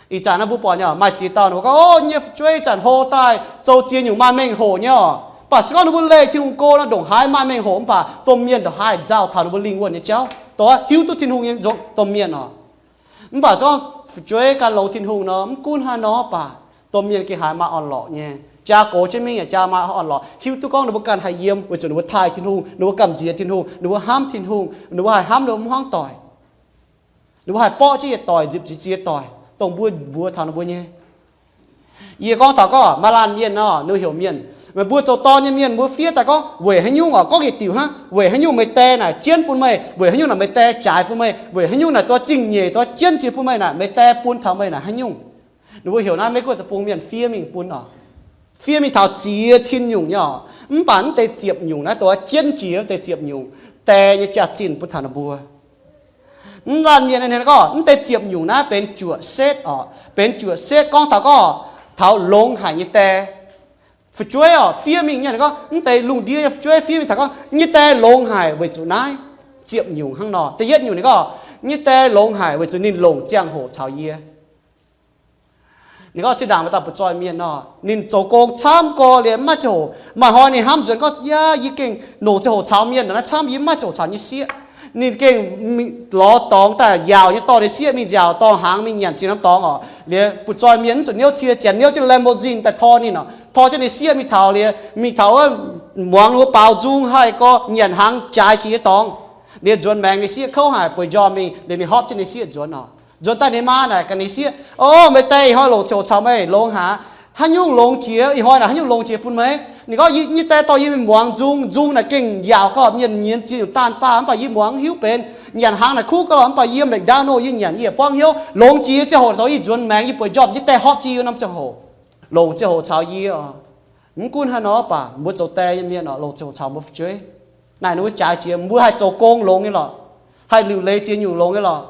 Ih zanc naaiv mbuo buatc nyei, maaih ziex dauh ninh mbuo gorngv, o, yie nyei fu'jueiv ih zanc hlo daaih, zoux ziex nyungc maaih mengh hoc nyei oc. Mv baac se gorngv ninh mbuo leih Tin-Hungh go nor, ndongc haaix maaih mengh hoc mv baac domh mienh ndongc haaix nzauh taux ninh mbuo lingh wuonh nyei jauv, dongh hiuv duqv Tin-Hungh nyei nzou-, domh mienh oc. Mv baac se gorngv fu'jueiv ganh longx Tin-Hungh nor, mv gunv haaix nor baac domh mienh gengh haiz maaih orn-lorqc nyei. Jaa gox jienv mingh yaac jaa maaih orn-lorqc, hiuv duqv gorngv ninh mbuo ganh haih yiem, weic zuqc ninh mbuo taaih Tin-Hungh, ninh mbuo gamh nziex Tin-Hungh, ninh mbuo hnamv Tin-Hungh, ninh mbuo haih hnamv ninh mbuo hmuangv doic, ninh mbuo haih borqv jienv yietc doic nzipc ziex ziex doic dongh mbuo mbuox taux ninh mbuo nyei. Yie gorngv taux gorngv maaih laanh mienh nor, ninh heuc mienh, meih mbuo zoux dorn nyei mienh mbuo fiev daaih gorngv weic haaix nyungc oc, gorngv yietc diuc hnangv, weic haaix nyungc meih die naaic jienv bun meih, weic haaix nyungc naaic meih die jaaix bun meih, weic haaix nyungc naaic dongh zingh nyeic dongh jienv jiex bun meih naaic, meih die bun taux meih naaic haaix nyungc. Ninh mbuo heuc naaiv Meiv-Guoqv deic-bung mienh fiev mingh bun oc, fiev mingh taux ziex cin nyungc nyei oc. Mv baac mv deix ziepc nyungc naaiv dongh jienv jiex wuov deix ziepc nyungc, die nyei jaax-zinh bun taux ninh mbuo. Mv laanh mienh gorngv mv deix ziepc nyungc naaiv benx juoqc setv oc, benx juoqc setv gorngv taux gorngv taux longx haic nyei die. Fu'jueiv oc, fiev mingh nyei gorngv mv deix lungh ndiev nyei fu'jueiv fiev mingh taux gorngv nyei die longx haic weic zuqc naaiv ziepc nyungc hnangv nor. Da'yietv nyungc ninh gorngv nyei die longx haic weic zuqc ninh longc ziangh hoc caux yie. Ninh gorngv zinh ndaangc maaih dauh butv-zoih mienh nor, ninh zoux gong camv gorx liuz mv maaih ziangh hoc. Maaih hnoi ninh hnamv nzuonx gorngv, yaac yie gengh longc ziangh hoc caux mienh naaiv camv, yie mv maaih ziangh hoc caux nyei sieqv. Ninh gengh lorz dorngx daaih yaauc nyei dorh ninh sieqv mingh nziaauc dorngx hnaangx mingh nyanc zinh norm dorngx oc. Liuz butv-zoih mienh mv zuqc hnyouv cie, janx hnyouv jienv limousine daaih tor ninh oc, tor jienv ninh sieqv mingh taux liuz, mingh taux wuov muangx ninh mbuo baaux nzung haih gorx nyanc hnaangx jaaix jiex nyei dorngx. Liuz nzuonx maengx ninh sieqv kouv haic bueix njormh mingh, liuz ninh hopv jienv ninh sieqv nzuonx oc. Nzuonx daaih ninh maa naaic gaax ninh sieqv, o, meih die ih hnoi longc ziangh hoc caux meih longx haic. Haaix nyungc longx jiex? Ih hnoi naaic haaix nyungc longx jiex bun meih? Ninh gorngv, yie nyei die dorh yie mingh muangx nzung. Nzung naaic gengh yaauc gorqv mienh nyienz ziex nyungc daanh baah, mv baac yie muangx mv hiuv benx. Nyanc hnaangx naaic kuv gorqv, mv baac yie McDonald yie nyanc yie yaac buangv hnyouv. Longx jiex ziangh hoc dongh yie nzuonx maengx yie bueix njormh, yie nyei die hopv jienv yie norm ziangh hoc, longc ziangh hoc caux yie oc. Mv gunv haaix nor baac mbuo zoux die nyei mienh oc, longc ziangh hoc caux mbuo fu'jueiv. Naaic ninh mbuo jaaix jiex, mbuo haih zoux gong longx nyei lorqc, haih liuc leiz ziex nyungc longx nyei lorqc.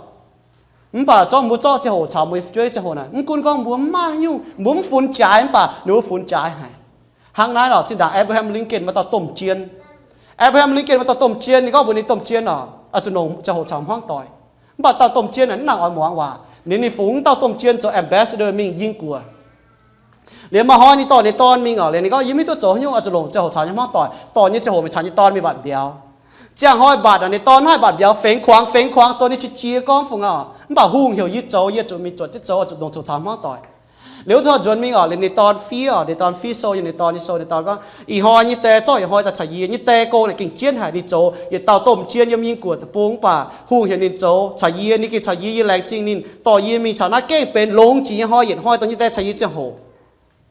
Mv baac zorqv mbuo zorqv ziangh hoc caux mbuo nyei fu'jueiv ziangh hoc naaic, mv gunv gorngv mbuo mv maaih haaix nyungc, mbuo mv funx jaaix, mv baac ninh mbuo funx jaaix haic. Hnangv naaiv lorqc, zinh ndaangc Abraham Lincoln maaih dauh domh jien. Abraham Lincoln maaih dauh domh jien, ninh gorngv mbuox ninh domh jien oc, oix zuqc longc ziangh hoc caux hmuangv doic. Mv baac dauh domh jien naaic mv nangc oix muangx waac. Ninh, ninh fungx dauh domh jien zoux ambassador mingh Ying Guoqv. Liuz maaih hnoi ninh dorh ninh dorn mingh oc. Liuz ninh gorngv, yie mv hiuv duqv zoux haaix nyungc, oix zuqc longc ziangh hoc caux nyei hmuangv doic. Dorh nyei ziangh hoc mingh caux nyei dorn mingh mbatc mbiauz. Ziangh hnoi mbatc oc, ninh dorn mv haih mbatc mbiauz, fengx kuangx fengx kuangx zoux ninh qiex jiez gorngv fungc oc, mv baac hungh heuc yie zoux, yie zuqc mingh zuotc jienv zoux, oix zuqc longc coc caux hmuangv doic. Liuz wuov nzuonx mingh oc, liuz ninh dorn fiev oc, ninh dorn fiev sou yiem ninh dorn nyei sou, ninh dorn gorngv, ih hnoi nyei die zorqv ih hnoi daaih caux yie, nyei die go naaic gengh jienv haic. Ninh zoux yietc dauh domh jien yiem Meiv Guoqv deic-bung, mv baac hungh heuc ninh zoux caux yie, ninh gengh caux yie, yie laengz zingh ninh, dorh yie mingh caux naaiv gengh benx longx jiex nyei hnoi, yietc hnoi dorh nyei die caux yie ziangh hoc.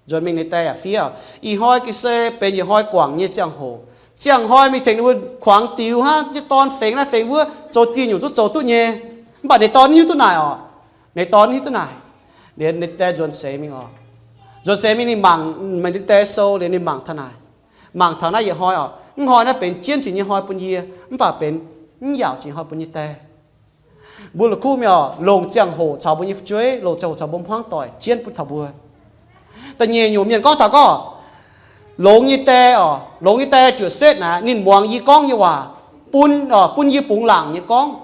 Nzuonx mingh ninh die yaac fiev, ih hnoi gengh se benx yietc hnoi guangc nyei ziangh hoc. Ziangh hnoi mingh tengx ninh mbuo kuangx diux hnangv, nyei dorn fengx naaiv fengx wuov, zoux dieh nyungc zungv zoux duqv nyei. Mv baac ninh dorn mv hiuv duqv naaic oc. Ninh dorn mv hiuv duqv naaic. Liuz ninh die nzuonx seix mingh oc. Nzuonx seix mingh ninh mangc, mangc ninh die sou liuz ninh mangc taux naaic, mangc taux naaiv yietc hnoi oc, mv hnoi naaiv benx jienv jiex nyei hnoi bun yie, mv baac benx mv yaauc jiex hnoi bun nyei die. Mbuo la'kuqv mingh oc, longc ziangh hoc caux mbuo nyei fu'jueiv, longc ziangh hoc caux mbuo hmuangv doic jienv bun taux mbuo. Da'nyeic nyungc mienh gorngv taux gorngv, longx nyei die oc, longx nyei die juoqc setv naaic ninh muangx yie gorngv nyei waac, bun, bun yie bungx laangc nyei gorngv.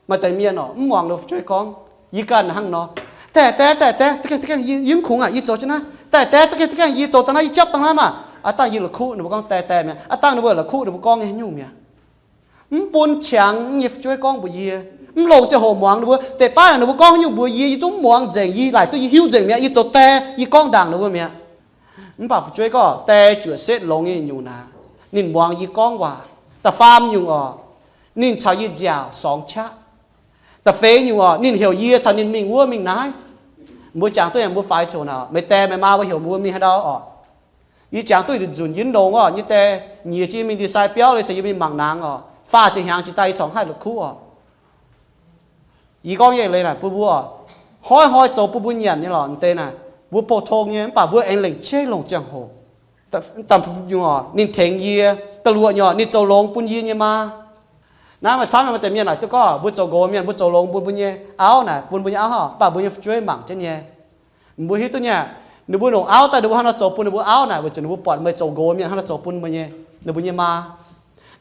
Maaih deix mienh oc, mv muangx ninh fu'jueiv gorngv. Yie ganh hnangv nor, die, die, die, die, die, yie mv kungx aqv, yie zoux jienv naaiv. Die, die, die, die, yie zoux dangh naaiv, yie japv dangh naaiv maah. Aav dangh yie la'kuqv ninh mbuo gorngv die, die mi'aqv. Aav dangh ninh mbuo la'kuqv ninh mbuo gorngv nyei haaix nyungc mi'aqv. Mv bun qangx nyei fu'jueiv gorngv mbuox yie, mv longc ziangh hoc muangx ninh mbuo. Deix baav naaic ninh mbuo gorngv haaix nyungc mbuox yie, yie zungv mv muangx nzengc, yie laaic duqv yie hiuv nzengc mi'aqv, yie zoux die, yie gorngv ndaangc ninh mbuo mi'aqv. Mv baac fu'jueiv gorngv die juoqc setv longx nyei nyungc naaic, ninh muangx yie gorngv waac. Da'faam nyungc oc, ninh caux yie nziaauc sorngx qaqv. Da'feix nyungc oc, ninh heuc yie caux ninh mingh wuov mingh naaiv. Mbuo jangx duqv yaac mbuo faix coc naaic, meih die meih maa mbuo heuc mbuo mingh haaix ndau oc. Yie jangx duqv nzunc yie mv longx oc, nyei die nyiex jienv mingh ndie-sai biauv liuz caux yie mingh mangc naang oc, faah ziepc hnyangx jiex daaih yie corc haih la'kuqv oc. Yie gorngv nyei leiz naaic bun mbuo oc, hnoi-hnoi zoux bun mbuo nyanc nyei lorqc, deix naaic mbuo pou-tong nyei, mv baac mbuo aengx lengc jeiv longc ziangh hoc. Da'nyeic nyungc oc, ninh tengx yie. Da'luoqc nyungc oc, ninh zoux longx bun yie nyei maa. Naaiv maaih camv maaih deix mienh naaic duqv gorngv mbuo zoux nqox mienh, mbuo zoux longx bun mbuo nyei auv naaic, bun mbuo nyei auv, mv baac mbuo nyei fu'jueiv mangc jienv nyei. Mbuo hiuv duqv nyei, ninh mbuo longc auv daaih ninh mbuo hnangv nor zoux bun ninh mbuo auv naaic, weic zuqc ninh mbuo buatc meih zoux nqox mienh hnangv nor zoux bun meih nyei, ninh mbuo nyei maa.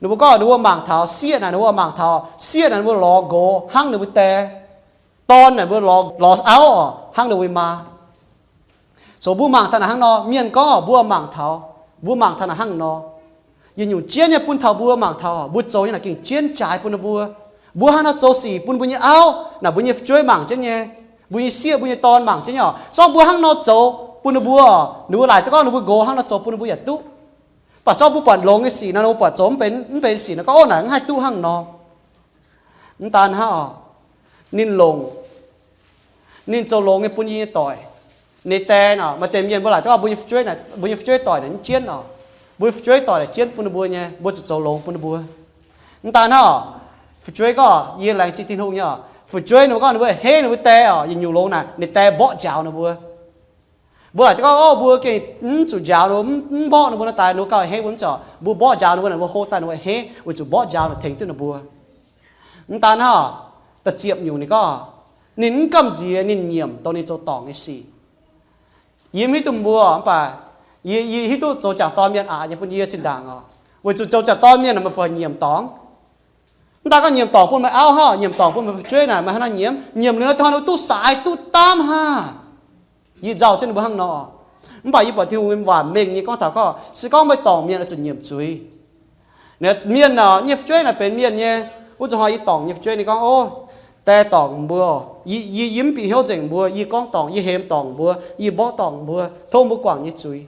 Ninh mbuo gorngv ninh mbuo mangc taux sieqv naaic, ninh mbuo mangc taux sieqv naaic ninh mbuo lorz nqox hnangv ninh mbuo die. Dorn naaic mbuo lorz, lorz auv oc hnangv ninh mbuo maa. So mbuo mangc taux naaic hnangv nor, mienh gorngv mbuo mangc taux, mbuo mangc taux naaic hnangv nor. Yietc nyungc jienv nyei bun taux mbuo mangc taux, mbuo zoux nyei naaic gengh jienv jaaix bun ninh mbuo. Mbuo hnangv nor zoux sic bun mbuo nyei auv naaic, mbuo nyei fu'jueiv mangc jienv nyei, mbuo nyei sieqv, mbuo nyei dorn mangc jienv nyei oc. Sorng mbuo hnangv nor zoux bun ninh mbuo, ninh mbuo laaic duqv gorngv ninh mbuo nqox hnangv nor zoux bun ninh mbuo yaac duqv. Mv baac sorng mbuo buatc longx nyei sic nor, ninh mbuo buatc zoux mv benx, mv benx sic nor, gorngv, ov, naaic mv haih duqv hnangv nor. Mv daan hnangv oc, ninh longc, ninh zoux longx nyei bun yie nyei doic. Ninh die nor, maaih deix mienh mbuo laaic duqv gorngv mbuo nyei fu'jueiv naaic, mbuo nyei fu'jueiv doic naaic mv jienv oc. Mbuo nyei fu'jueiv doic naaic jienv bun ninh mbuo nyei, mbuo zuqc zoux longx bun ninh mbuo. Mv daan hnangv oc, fu'jueiv gorngv, yie laengz zingh Tin-Hungh nyei oc, fu'jueiv ninh mbuo gorngv ninh mbuo a'hneiv ninh mbuo die oc, yietc nyungc longx naaic ninh die mborqv njaaux ninh mbuo. Mbuo laaic duqv gorngv, ov, mbuo gengh mv zuqc njaaux ninh mbuo, mv mborqv ninh mbuo nor daaih ninh mbuo gauh a'hneiv mbuo mv zeiz oc. Mbuo mborqv njaaux ninh mbuo naaic, ninh mbuo hlo daaih ninh mbuo a'hneiv, weic zuqc mborqv njaaux naaic tengx duqv ninh mbuo. Mv daan hnangv oc, da'ziepc nyungc ninh gorngv, ninh mv gamh nziex ninh nyiemc dongh ninh zoux dorngc nyei sic. Yie mv hiuv duqv mbuo mv baac yie, yie hiuv duqv zoux jangc dorn mienh aqc nyei bun yie zinh ndaangc oc, weic zuqc zoux jangc dorn mienh naaic meih fu nyiemc dorngc. Mv daan gorngv nyiemc dorngc bun meih auv hnangv, nyiemc dorngc bun meih fu'jueiv naaic, meih hnangv naaiv nyiemc, nyiemc liuz naaiv hnangv nor duqv saaix duqv daamv hnangv. Yie nzauh jienv ninh mbuo hnangv nor. Mv baac yie buatc Tin-Hungh nyei waac mengh nyei gorngv taux gorngv, se gorngv meih dorngc mienh oix zuqc nyiemc zuiz. Mienh oc, nyei fu'jueiv naaic benx mienh nyei. Wuov zuqc hnoi yie dorngc nyei fu'jueiv ninh gorngv, ov, die dorngc mbuo, yie, yie mv bieqc hnyouv nzengc mbuo, yie gorngv dorngc, yie hemx dorngc mbuo, yie mborqv dorngc mbuo, tov mbuo guangc nyei zuiz.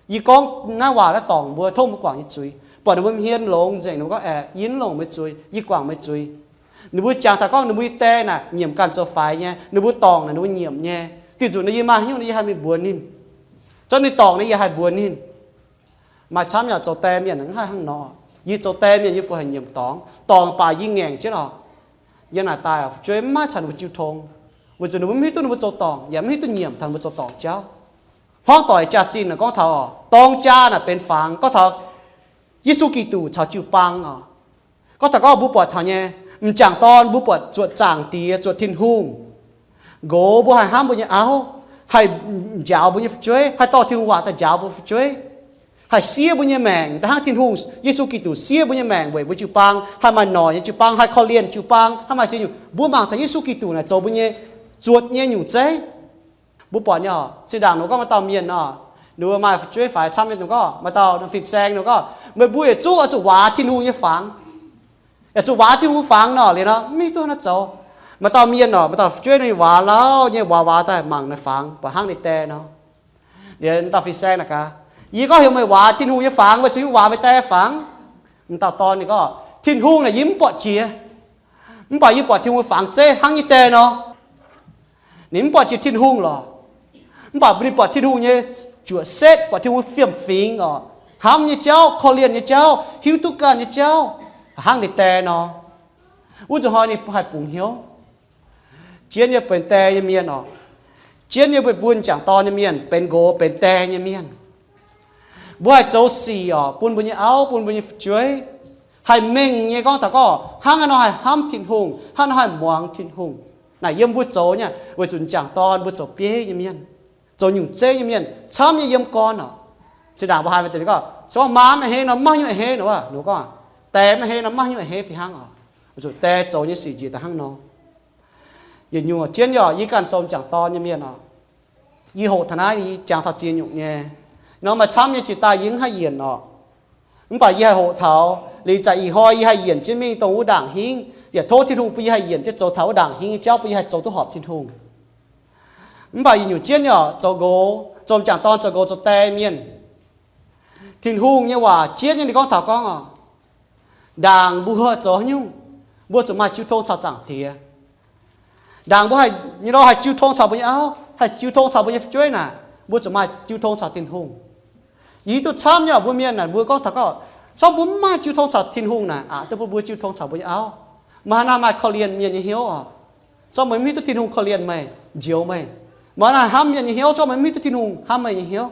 Yie gorngv naaiv waac naaiv dorngc mbuo, tov mbuo guangc nyei zuiz. Buatc ninh mbuo hmien longx nzengc, ninh mbuo gorngv, aeqv, yie mv longc meih zuiz, yie guangc meih zuiz. Ninh mbuo jangx taux gorngv ninh mbuo nyei die naaic nyiemc ganh zoux faix nyei, ninh mbuo dorngc naaic ninh mbuo nyiemc nyei. Diuh nzunc naaiv yie maaih haaix nyungc naaiv yie haih mingh mbuox ninh. Zorqv ninh dorngc naaiv yie haih mbuox ninh. Maaih camv yaac zoux die mienh mv haih hnangv nor. Yie zoux die mienh yie fu haih nyiemc dorngc. Dorngc baac yie ngaengc jienv oc. Yie naaic daaih oc, fu'jueiv mv maaih caux ninh mbuo jiu tong, weic zuqc ninh mbuo mv hiuv duqv ninh mbuo zoux dorngc, yaac mv hiuv duqv nyiemc taux ninh mbuo zoux dorngc jauv. Hmuangv doic jaax-zinh naaic gorngv taux oc, dorng jaa naaic benx fangx. Gorngv taux Yesu Giduc caux jiu-baang oc. Gorngv taux gorngv mbuo buatc taux nyei, m'jangc dorn mbuo buatc zuotc zaangc Diex, zuotc Tin-Hungh. Nqox mbuo haih hnamv mbuo nyei auv, haih njaaux mbuo nyei fu'jueiv, haih dorh Tin-Hungh waac daaih njaaux mbuo fu'jueiv, haih siev mbuo nyei maengc da'hnangv Tin-Hungh, Yesu Giduc siev mbuo nyei maengc weic mbuo jiu-baang, haih maaih noic nyei jiu-baang, haih korv-lienh jiu-baang, haih maaih ziex nyungc. Mbuo mangc taux Yesu Giduc naaic zoux mbuo nyei zuotc nyei nyungc zeiv. Mbuo buatc nyei oc, zinh ndaangc nor gorngv maaih dauh mienh nor, ninh mbuo maaih fu'jueiv faix camv nyei nor gorngv, maaih dauh fin-saeng nor gorngv, meih mbuo yietc zungv oix zuqc waac Tin-Hungh nyei fangx. Yaac zuqc waac Tin-Hungh fangx nor, liuz nor mv hiuv duqv naaiv zoux. Maaih dauh mienh nor, maaih dauh fu'jueiv ninh waac lauh nyei waac waac daaih mangc naaiv fangx, buatc hnangv ninh die nor. Liuz dauh fin-saeng naaic gaax, yie gorngv heuc meih waac Tin-Hungh nyei fangx, meih zuqc hiuv waac meih die fangx. M'dauh dorn ninh gorngv, Tin-Hungh naaic yie mv buatc jiex, mv baac yie buatc Tin-Hungh nyei fangx zeiv hnangv nyei die nor. Ninh mv buatc jiex Tin-Hungh lorqc, mv baac ninh buatc Tin-Hungh nyei juoqc setv, buatc Tin-Hungh fiem-fingx oc, hnamv nyei jauv, korv-lienh nyei jauv, hiuv duqv ganh nyei jauv, hnangv ninh die nor. Wuov nzunc hnoi ninh haih bungx hnyouv. Jienv nyei benx die nyei mienh oc. Jienv nyei mbuo, mbuo m'jangc dorn nyei mienh benx nqox benx die nyei mienh. Mbuo haih zoux sic oc, bun mbuo nyei auv, bun mbuo nyei fu'jueiv haih mengh nyei gorngv taux gorngv hnangv haaix nor haih hnamv Tin-Hungh, hnangv haaix nor haih muangx Tin-Hungh. Naaic yiem mbuo zoux nyei, weic zuqc m'jangc dorn mbuo zoux bieiv nyei mienh, zoux nyungc zeiv nyei mienh camv nyei yiem gorn oc. Zinh ndaangc mbuo haiz maaih deix gorngv, se gorngv maa maiv a'hneiv nor maiv nyungc a'hneiv nor, ninh gorngv, die maiv a'hneiv nor maiv nyungc a'hneiv fih hnangv oc. Weic zuqc die zoux nyei sic njiec daaih hnangv nor. Yietc nyungc jienv yaac yie ganh zoux m'jangc dorn nyei mienh oc. Yie hoqc taux naaiv yie jangx taux ziex nyungc nyei. Nor maaih camv nyei jiex daaih yie mv haih yienc oc. Mv baac yie haih hoqc taux liuz zanc ih hnoi yie haih yienc jienv mingh dongh wuov ndaangc hingv, yaac tov Tin-Hungh bun yie haih yienc jienv zoux taux wuov ndaangc hingv jauv bun yie haih zoux duqv horpc Tin-Hungh. Mv baac yietc nyungc jienv yaac zoux nqox, zoux m'jangc dorn zoux nqox zoux die mienh, Tin-Hungh nyei waac jienv nyei ninh gorngv taux gorngv oc, ndaangc mbuo zoux haaix nyungc, mbuo zuqc maaih jiu tong caux Zaangc Diex. Ndaangc mbuo haih nyei nor haih jiu tong caux mbuo nyei auv, haih jiu tong caux mbuo nyei fu'jueiv naaic, mbuo zuqc maaih jiu tong caux Tin-Hungh. Yie hiuv duqv camv nyei oc, mbuo mienh naaic mbuo gorngv taux gorngv, corc mbuo mv maaih jiu tong caux Tin-Hungh naaic, aqc duqv bun mbuo jiu tong caux mbuo nyei auv. Maaih haaix nor maaih korv-lienh mienh nyei hnyouv oc? Corc meih mv hiuv duqv Tin-Hungh korv-lienh meih, njoux meih. Maaih haaix nor hnamv mienh nyei hnyouv, corc meih mv hiuv duqv Tin-Hungh hnamv meih nyei hnyouv.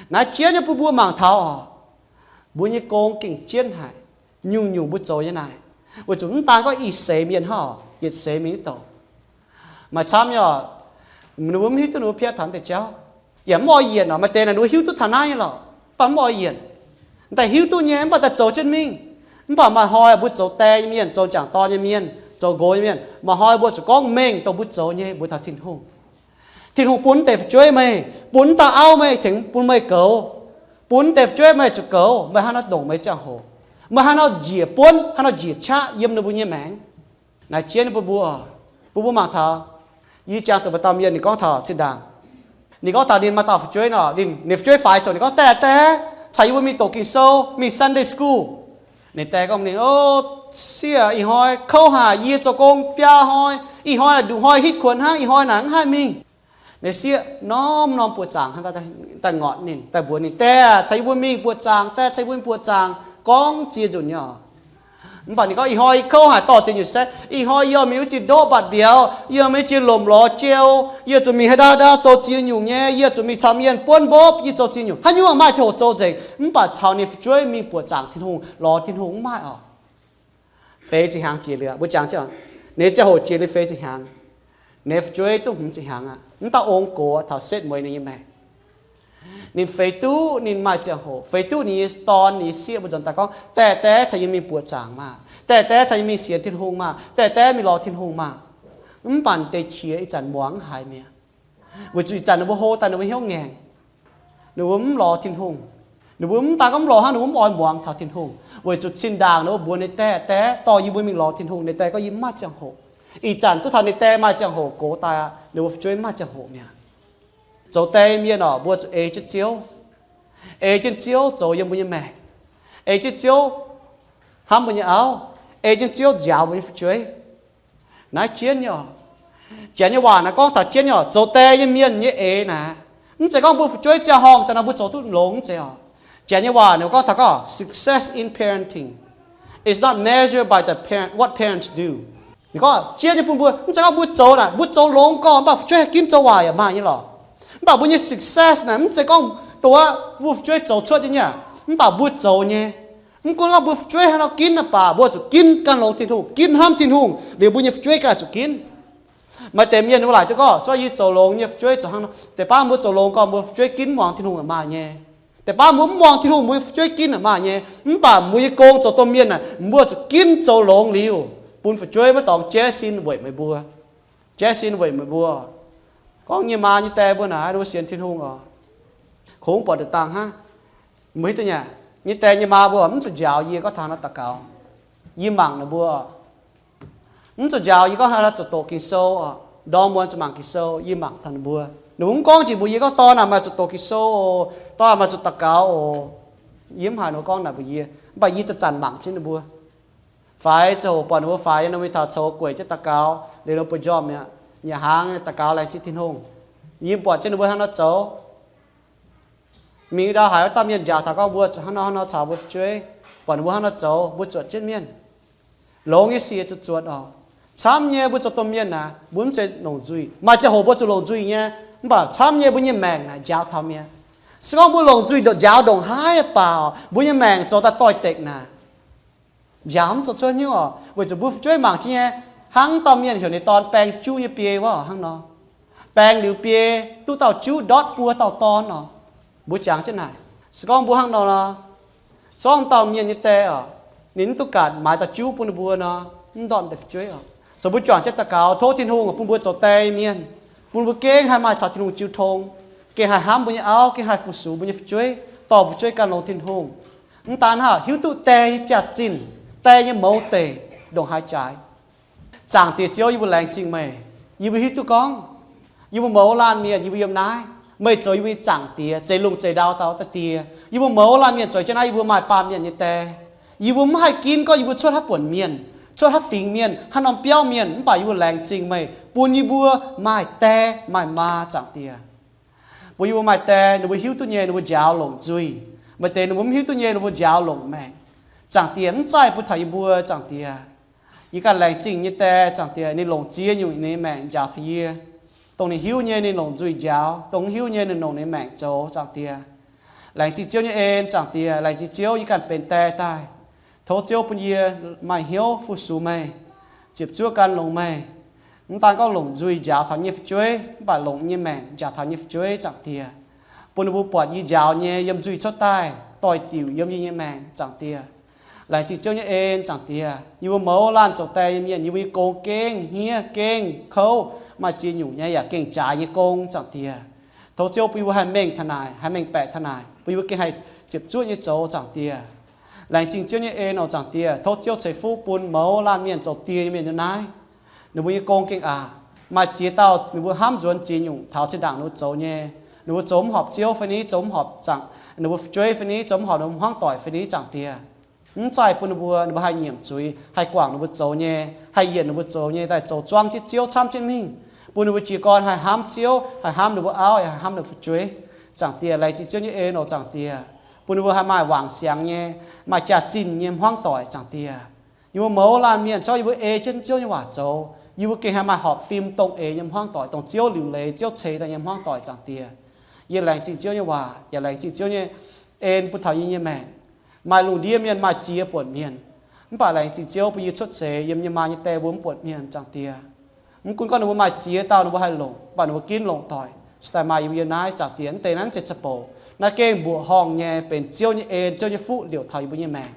Naaiv jienv nyei bun mbuo mangc taux oc, mbuo nyei gong gengh jienv haic. Nyungc-nyungc mbuo zoux nyei naaic, weic zuqc mv daan gorngv ih seix mienh hnangv oc, yietc seix mingh mv douc. Maaih camv nyei oc, ninh mbuo mv hiuv duqv ninh mbuo piatv taux deix jauv, yaac mv oix yienc oc. Maaih deix naaic ninh mbuo hiuv duqv taux naaiv nyei lorqc, mv baac mv oix yienc. Daaih hiuv duqv nyei mv baac daaih zoux jienv mingh. Mv baac maaih hnoi mbuo zoux die nyei mienh, zoux m'jangc dorn nyei mienh, zoux nqox nyei mienh, maaih hnoi mbuo zuqc gorngv mengh dongh mbuo zoux nyei mbuox taux Tin-Hungh. Tin-Hungh bun deix fu'jueiv meih, bun dauh auv meih tengx bun meih goux, bun deix fu'jueiv meih zuqc goux, meih haaix nor ndongc meih ziangh hoc, meih haaix nor njiec buonv, haaix nor njiec qaqv yiem ninh mbuo nyei maengc. Naaiv jienv bun mbuo, bun mbuo mangc taux. Yie jangx zuqc maaih dauh mienh ninh gorngv taux zinh ndaangc, ninh gorngv taux ninh maaih dauh fu'jueiv nor, ninh, ninh fu'jueiv faix zoux, ninh gorngv, Die, die, caux yie mbuo mingh doqc Ging-Sou, mingh Sunday school. Ninh die gorngv ninh, O, sieqv, ih hnoi kouv haic, yie zoux gong biaa hnoi, ih hnoi naaic nduqc hnoi hitv kuonx hnangv, ih hnoi naaic mv haih mingh. Ninh sieqv norm-norm buoqc zaangc daaih ngorc ninh, daaih mbuox ninh, Die, caux yie mbuo mingh buoqc zaangc, die, caux yie mbuo mingh buoqc zaangc. Gorngv ziex nzunc nyei oc. Mv baac ninh gorngv, Ih hnoi yie kouv haic, dorh ziex nyungc saengv. Ih hnoi yie mingh wuov jiex ndoqv mbatc mbiauz, yie mingh jiex lomc lorz jeu, yie zuqc mingh haaix ndau ndau zoux ziex nyungc nyei, yie zuqc mingh caux mienh buonv mbopv, yie zoux ziex nyungc. Haaix nyungc maaih ziangh hoc zoux nzengc, mv baac caux ninh fu'jueiv mingh buoqc zaangc Tin-Hungh, lorz Tin-Hungh mv maaih oc. Feix ziepc hnyangx jiex liuz, mbuo jangx jienv, ninh ziangh hoc jiex liuz feix ziepc hnyangx, ninh fu'jueiv duqv hmz ziepc hnyangx aqv, mv dauh ong gox taux setv mueiz ninh nyei maengc. Ninh feix duqv ninh maaih ziangh hoc, feix duqv ninh nyei dorn, ninh nyei sieqv mbuo nzuonx daaih gorngv, Die, die, caux yie mingh buoqc zaangc maah! Die, die, caux yie mingh sienx Tin-Hungh maah! Die, die, mingh lorz Tin-Hungh maah! Mv baac deix qiex ih zanc muangx mv haiz mi'aqv. Weic zuqc ih zanc ninh mbuo hlo daaih ninh mbuo hnyouv ngaengc. Ninh mbuo mv lorz Tin-Hungh. Ninh mbuo mv daan gorngv mv lorz hnangv, ninh mbuo mv oix muangx taux Tin-Hungh. Weic zuqc zinh ndaangc ninh mbuo mbuox ninh die, Die, dorh yie mbuo mingh lorz Tin-Hungh. Ninh die gorngv, Yie mv maaih ziangh hoc. Ih zanc zuov taux ninh die maaih ziangh hoc gox daaih aqv, ninh mbuo fu'jueiv mv maaih ziangh hoc mi'aqv. Zoux die mienh oc, mbuo zuqc ei jienv Ziouv. Ei jienv Ziouv zoux yiem mbuo nyei maengc. Ei jienv Ziouv hnamv mbuo nyei auv. Ei jienv Ziouv njaaux mbuo nyei fu'jueiv. Naaiv jienv nyei oc. Janx nyei waac naaiv gorngv taux jienv nyei oc, zoux die nyei mienh nyei eix naaic, mv zeiz gorngv mbuo fu'jueiv ziangh horngh daaih nor mbuo zoux duqv longx mv zeiz oc. Janx nyei waac ninh gorngv taux gorngv, Success in parenting is not measured by the parent, what parents do. Ninh gorngv jienv nyei bun mbuo, mv zeiz gorngv mbuo zoux naaic, mbuo zoux longx gorngv mv baac fu'jueiv haih ginv zoux waaic yaac maaih nyei lorqc. Mv baac mbuo nyei success naaic mv zeiz gorngv dongh wuov mbuo fu'jueiv zoux cuotv nyei, mv baac mbuo zoux nyei. Mv gunv gorngv mbuo fu'jueiv haaix nor ginv naaic baac mbuo zuqc ginv gan longx Tin-Hungh, ginv hnamv Tin-Hungh liuz mbuo nyei fu'jueiv ganh zuqc ginv. Maaih deix mienh mbuo laaic duqv gorngv, se yie zoux longx nyei fu'jueiv zoux hnangv nor. Deix baav mbuo zoux longx gorngv mbuo fu'jueiv ginv muangx Tin-Hungh yaac maaih nyei. Deix baav mbuo mv muangx Tin-Hungh mbuo nyei fu'jueiv ginv yaac maaih nyei. Mv baac mbuo nyei gong zoux domh mienh naaic mbuo zuqc ginv zoux longx liuz, bun fu'jueiv maiv dorngx jaiv sin weic meih mbuo. Jaiv sin weic meih mbuo. Gorngv nyei maa nyei die mbuo naaic, ninh mbuo sienx Tin-Hungh oc, kungx buatc nduqc dangh hnangv. Mbuo hiuv duqv nyei, nyei die nyei maa mbuo mv zuqc njaaux yie gorngv taux haaix nor daux gaux. Yie mangc ninh mbuo oc, mv zuqc njaaux yie gorngv haaix nor zuqc doqc Ging-Sou oc, ndorm muonz zuqc mangc Ging-Sou, yie mangc taux ninh mbuo. Ninh mbuo mv gorngv njiec mbuox yie gorngv dorn aac maaih zuqc doqc Ging-Sou oc, dorn aac maaih zuqc daux gaux oc. Yie mv haiz ninh mbuo gorngv naaic mbuox yie, mv baac yie zanc-zanc mangc jienv ninh mbuo. Faix ziangh hoc buatc ninh mbuo faix, ninh mbuo taux coux gueic jienv daux gaux, liuz ninh mbuo bueix njormh mi'aqv, nyanc hnaangx daux gaux laengz zingh Tin-Hungh. Yie buatc jienv ninh mbuo hnangv nor zoux. Mingh ndau haic wuov dauh mienh njaaux taux gorngv mbuo zuqc hnangv nor hnangv nor caux mbuo fu'jueiv, buatc ninh mbuo hnangv nor zoux, mbuo zuotc jienv mienh. Longx nyei sic zuqc zuotc oc. Camv nyei mbuo zoux domh mienh naaic, mbuo mv zeiz longc nzuih. Maaih ziangh hoc mbuo zuqc longc nzuih nyei, mv baac camv nyei mbuo nyei maengc naaic njaaux taux mienh. Se gorngv mbuo longc nzuih njaaux ndongc haaix baac, mbuo nyei maengc zoux daaih doix-dekc naaic, njaaux mv zoux cuotv hnyouv oc. Weic zuqc mbuo fu'jueiv mangc jienv nyei, hnangv dauh mienh heuc ninh dorn baeng juv nyei biei wuov hnangv nor. Baeng liuz biei duqv dauh juv ndortv buo dauh dorn oc. Mbuo jangx jienv naaic, se gorngv mbuo hnangv nor nor, zorqv dauh mienh nyei die oc, ninh mv duqv gaatc maaiz dauh juv bun ninh mbuo nor, mv ndortv deix fu'jueiv oc. Zoux mbuo juangc jienv daux gaux tov Tin-Hungh bun mbuo zoux die mienh, bun mbuo gengh haih maaih caux Tin-Hungh jiu tong, gengh haih hnamv mbuo nyei auv, gengh haih fu-sux mbuo nyei fu'jueiv, dorh fu'jueiv gan longx Tin-Hungh. Mv daan hnangv, hiuv duqv die nyei jaax-zinh, die nyei mouz deic ndongc haaix jaaix. Zaangc Diex Ziouv, yie mbuo laengz zingh meih. Yie mbuo hiuv duqv gorngv yie mbuo mouz laanh mienh yie mbuo yiem naaiv, meih zoux yie mbuo nyei Zaangc Diex, zeix lungh zeix ndau dauh daaih Die. Yie mbuo mouz laanh mienh zueiz jienv naaiv yie mbuo maaih baamh mienh nyei die. Yie mbuo mv haih ginv gorngv yie mbuo cuotv haaix buonc mienh, cuotv haaix fingx mienh, haaix norm biauv mienh, mv baac yie mbuo laengz zingh meih bun yie mbuo maaih die maaih maa, Zaangc Diex. Bun yie mbuo maaih die, ninh mbuo hiuv duqv nyei ninh mbuo njaaux longc nzuih. Maaih deix ninh mbuo mv hiuv duqv nyei ninh mbuo njaaux longc maengc. Zaangc Diex, mv zaih bun taux yie mbuo, Zaangc Diex. Yie ganh laengz zingh nyei die, Zaangc Diex, ninh longc ziex nyungc ninh nyei maengc njaaux taux yie. Dongh ninh hiuv nyei ninh longc nzuih njaaux, dongh mv hiuv nyei ninh longc ninh nyei maengc zoux, Zaangc Diex. Laengz zingh Ziouv nyei en, Zaangc Diex. Laengz zingh Ziouv yie ganh benx die daaih. Tov Ziouv bun yie maaih hnyouv fu-sux meih, ziepc zuoqv gan longx meih. Mv daan gorngv longc nzuih njaaux taux nyei fu'jueiv, mv baac longc nyei maengc njaaux taux nyei fu'jueiv, Zaangc Diex. Bun ninh mbuo buatc yie njaaux nyei yiem nzuih cuotv daaih doix-diuc yiem yie nyei maengc, Zaangc Diex. Laengz zingh Ziouv nyei en, Zaangc Diex. Yie mbuo mouz laanh zoux die nyei mienh, yie mbuo nyei gong gengh hniev, gengh kouv, maaih ziex nyungc nyei yaac gengh jaaix nyei gong, Zaangc Diex. Tov Ziouv bun yie mbuo haih mengh taux naaic, haih mengh baeqc taux naaic, bun yie mbuo gengh haih ziepc zuoqv nyei zoux, Zaangc Diex. Laengz zingh Ziouv nyei en oc, Zaangc Diex. Tov Ziouv ceix fuqv bun mouz laanh mienh zoux die nyei mienh yiem naaiv. Ninh mbuo nyei gong gengh aqc. Maaih ziex dauh ninh mbuo hnamv nzuonx ziex nyungc taux zinh ndaangc ninh mbuo zoux nyei. Ninh mbuo zoux mv horpc Ziouv fai ni, zoux mv horpc Zaangc, ninh mbuo fu'jueiv fai ni, zoux mv horpc ninh mbuo hmuangv doic fai ni, Zaangc Diex. Mv zaih bun ninh mbuo, ninh mbuo haih nyiemc zuiz, haih guangc ninh mbuo zoux nyei, haih yienc ninh mbuo zoux nyei daaih zoux zuangv jienv Ziouv camv jienv mingh. Bun ninh mbuo jiez gorn haih hnamv Ziouv, haih hnamv ninh mbuo auv, yaac haih hnamv ninh mbuo fu'jueiv. Zaangc Diex, laengz zingh Ziouv nyei en oc, Zaangc Diex. Bun ninh mbuo haih maaih wangc siangx nyei, maaih jaax-zinh nyei hmuangv doic, Zaangc Diex. Yie mbuo mouz laanh mienh, se gorngv yie mbuo ei jienv Ziouv nyei waac zoux, yie mbuo gengh haih maaih horpc fim dongh eix nyei hmuangv doic, dongh Ziouv liuc leiz, Ziouv ceix daaih nyei hmuangv doic, Zaangc Diex. Yie laengz zingh Ziouv nyei waac, yaac laengz zingh Ziouv nyei en bun taux yie nyei maengc. Maaih lungh ndiev mienh maaih ziex buonc mienh, mv baac laengz zingh Ziouv bun yie cuotv seix yiem yie maa nyei die mbuo mv buonc mienh, Zaangc Diex. Mv gunv gorngv ninh mbuo maaih ziex dauh ninh mbuo haih longc, mv baac ninh mbuo ginv longc doic, cingx daaih maaih yie mbuo yiem naaiv, Zaangc Diex. Mv deix naaiv mv zeiz za'bouc. Naaiv gengh mbuoqc horngh nyei, benx Ziouv nyei en, Ziouv nyei fuqv liouc taux yie mbuo nyei maengc.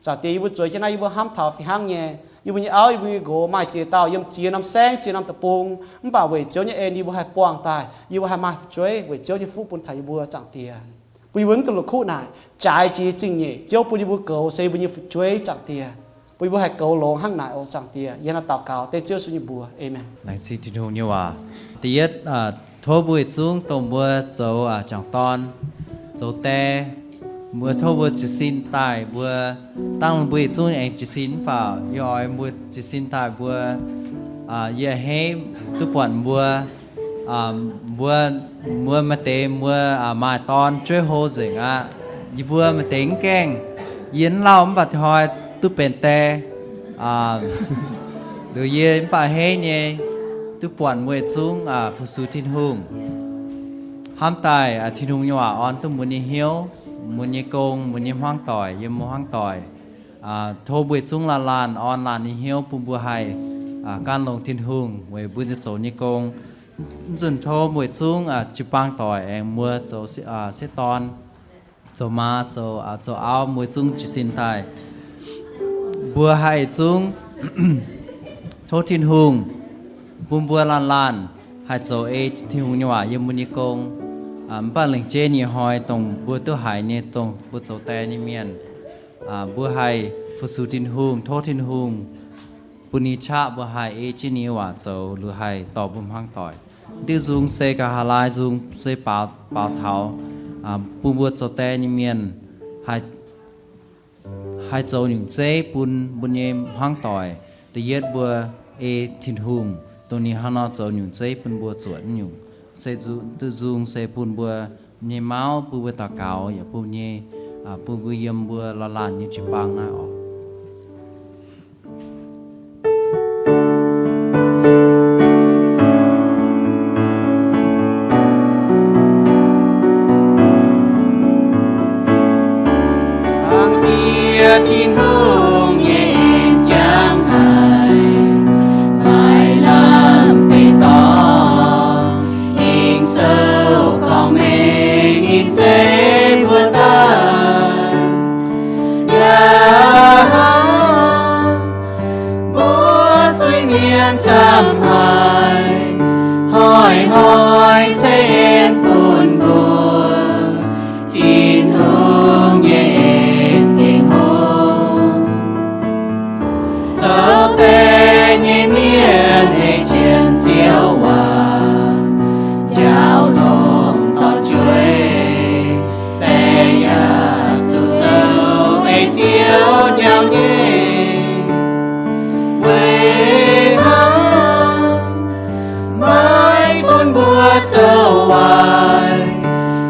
Zaangc Diex, yie mbuo zueiz jienv naaiv yie mbuo hnamv taux fih hnangv nyei, yie mbuo nyei auv, yie mbuo nyei nqox maaih ziex dauh yiem ziex norm saengv, ziex norm deic-bung, mv baac weic Ziouv nyei en yie mbuo haih buangh daaih, yie mbuo haih maaih fu'jueiv weic Ziouv nyei fuqv bun taux yie mbuo, Zaangc Diex. Bun yie mbuo mv dungx la'kuqv naaic, jaaix jiex zingh nyeic, Ziouv bun yie mbuo goux se yie mbuo nyei fu'jueiv, Zaangc Diex. Bun yie mbuo haih goux longx hnangv naaic oc, Zaangc Diex. Yie hnangv naaiv daux gaux dengv Ziouv Yesu nyei mbuox. Aamen. Laengz zingh Tin-Hungh nyei waac. Da'yietv, tov mbuo yietc zungv dongh mbuo zoux jangc dorn, zoux die, mbuo tov mbuo jiez sin daaih mbuo, dangh mbuo yietc zungv aengx jiez sin mv baac yie oix mbuo jiez sin daaih mbuo, yie a'hneiv duqv buatc mbuo, mbuo, mbuo maaih deix mbuo maaih dorn jueiv hlo nzengc aqv. Yie mbuo maaih deix mv gaengh, yie mv lauh mv baac hnoi duqv benx die. Liuz yie mv baac a'hneiv nyei duqv buatc mbuo yietc zungv fu-sux Tin-Hungh. Hnamv daaih Tin-Hungh nyei waac orn duqv mbuo nyei hnyouv, mbuo nyei gong, mbuo nyei hmuangv doic, yiem mbuo hmuangv doic. Tov mbuo yietc zungv laanh laanh orn laanh nyei hnyouv bun mbuo haih gan longx Tin-Hungh weic mbuo nyei zoux nyei gong. Mv zunc tov mbuo yietc zungv jiu-baang doic aengx mbuo zoux sieqv dorn, zoux maa, zoux, zoux auv, mbuo yietc zungv jiez sin daaih. Mbuo haih yietc zungv tov Tin-Hungh bun mbuo laanh laanh haih zoux ei Tin-Hungh nyei waac yiem mbuo nyei gong. Mv baac lengc jeiv nyei hnoi dongh mbuo duqv haiz nyei, dongh mbuo zoux die nyei mienh, mbuo haih fu-sux Tin-Hungh, tov Tin-Hungh bun ninh qaqv mbuo haih ei jienv ninh nyei waac zoux, liuz haih dorh mbuo hmuangv doic. Diuh nzung se ga'haav laai nzung se baaux, baaux taux bun mbuo zoux die nyei mienh haih zoux nyungc zeiv bun mbuo nyei hmuangv doic. Da'yietv mbuo ei Tin-Hungh, dongh ninh hnangv nor zoux nyungc zeiv bun mbuo zuotc nyungc. Se duqv nzung se bun mbuo nyei mauv, bun mbuo daux gaux, yaac bun nyei, bun mbuo yiem mbuo laanh laanh nyei jiu-baang naaiv oc. Zaangc Diex Tin-Hungh nyei en jangx haic, maaih lamh benx dorngx. Ging-Sou gorngv mengh ninh zeiv mbuo daaih. Yaac hnangv mbuo zuiz-mienh camv haic, hnoi-hnoi ceix en bun mbuo. Tin-Hungh nyei en gengh hlo. Zoux die nyei mienh ei jienv Ziouv waac, njaaux longx dorh jueiv, die yaac zuqc zoux ei Ziouv njaaux nyei. Weic hnangv maiv bun mbuo zoux waaic,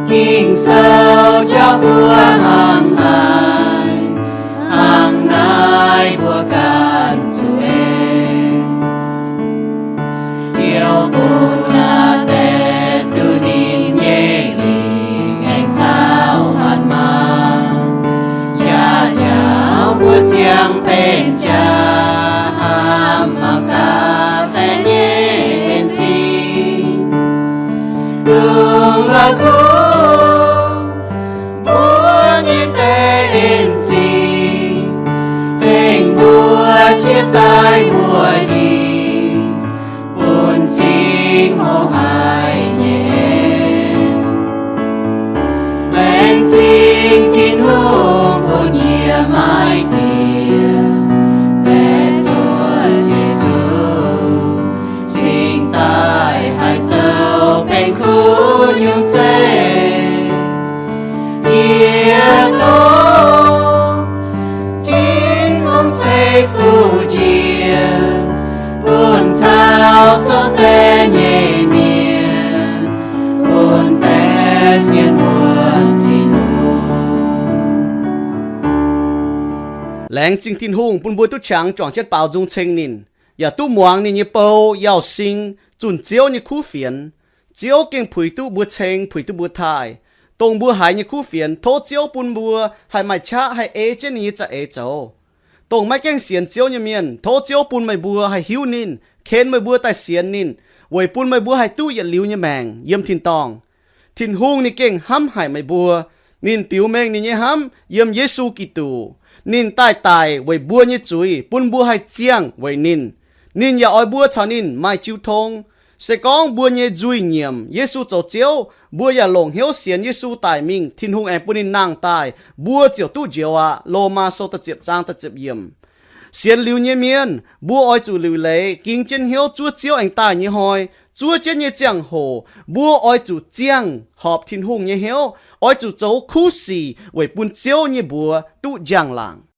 Ging-Sou njaaux mbuo hnangv naaiv. Hnangv naaiv mbuo ganh zuqc en. Ziouv bun aa die duqv ninh nyei lingc aengx caux hatc maaz, yaac njaaux mbuo ziangh benx jaax, hnamv mangc gaax die nyei en-zingh. Dongh la'kuqv mbuo nyei die en-zingh, tengx mbuo jiex daaih mbuo hingh, bun cing hlo haic nyei en. Laengz zingh Tin-Hungh bun yie maiv diex, deix zuotc Yesu, cingx daaih haih zoux benx kuv nyungc zeiv. Yie tov Tin-Hungh ceix fuqv njiec, bun taux zoux die nyei mienh, bun die sienx wuonx Tin-Hungh. Laengz zingh Tin-Hungh bun mbuo duqv qangx juangc jienv baaux nzung ceng ninh, yaac duqv muangx ninh nyei bou, Yauz Sing, zunh Ziouv nyei kuv fienx. Ziouv gengh puix duqv mbuo ceng, puix duqv mbuo taaih. Dongh mbuo haiz nyei kuv fienx, tov Ziouv bun mbuo haih maaih qaqv haih ei jienv ninh nyei za'eix zoux. Dongh maiv gaengh sienx Ziouv nyei mienh, tov Ziouv bun meih mbuo haih hiuv ninh, ken meih mbuo daaih sienx ninh, weic bun meih mbuo haih duqv yietc liuz nyei maengc yiem tin-dorngh. Tin-Hungh ninh gengh hnamv haic meih mbuo. Ninh biux mengh ninh nyei hnamv yiem Yesu Giduc. Ninh daaih daic weic mbuo nyei zuiz, bun mbuo haih ziangh weic ninh. Ninh yaac oix mbuo caux ninh maaih jiu tong. Se gorngv mbuo nyei nzuih nyiemc Yesu zoux Ziouv, mbuo yaac longc hnyouv sienx Yesu daic mingh, Tin-Hungh aengx bun ninh nangh daaih, mbuo ziouc duqv njoux aqv. Lomaa Sou da'ziepc zaang da'ziepc yiemc. Sienx liuz nyei mienh, mbuo oix zuqc liuc leiz ging jienv hnyouv zuov Ziouv aengx daaih nyei hnoi. Zuov jienv nyei ziangh hoc mbuo oix zuqc ziangh horpc Tin-Hungh nyei hnyouv, oix zuqc zoux kuv sic weic bun Ziouv nyei mbuox duqv njang-laangc.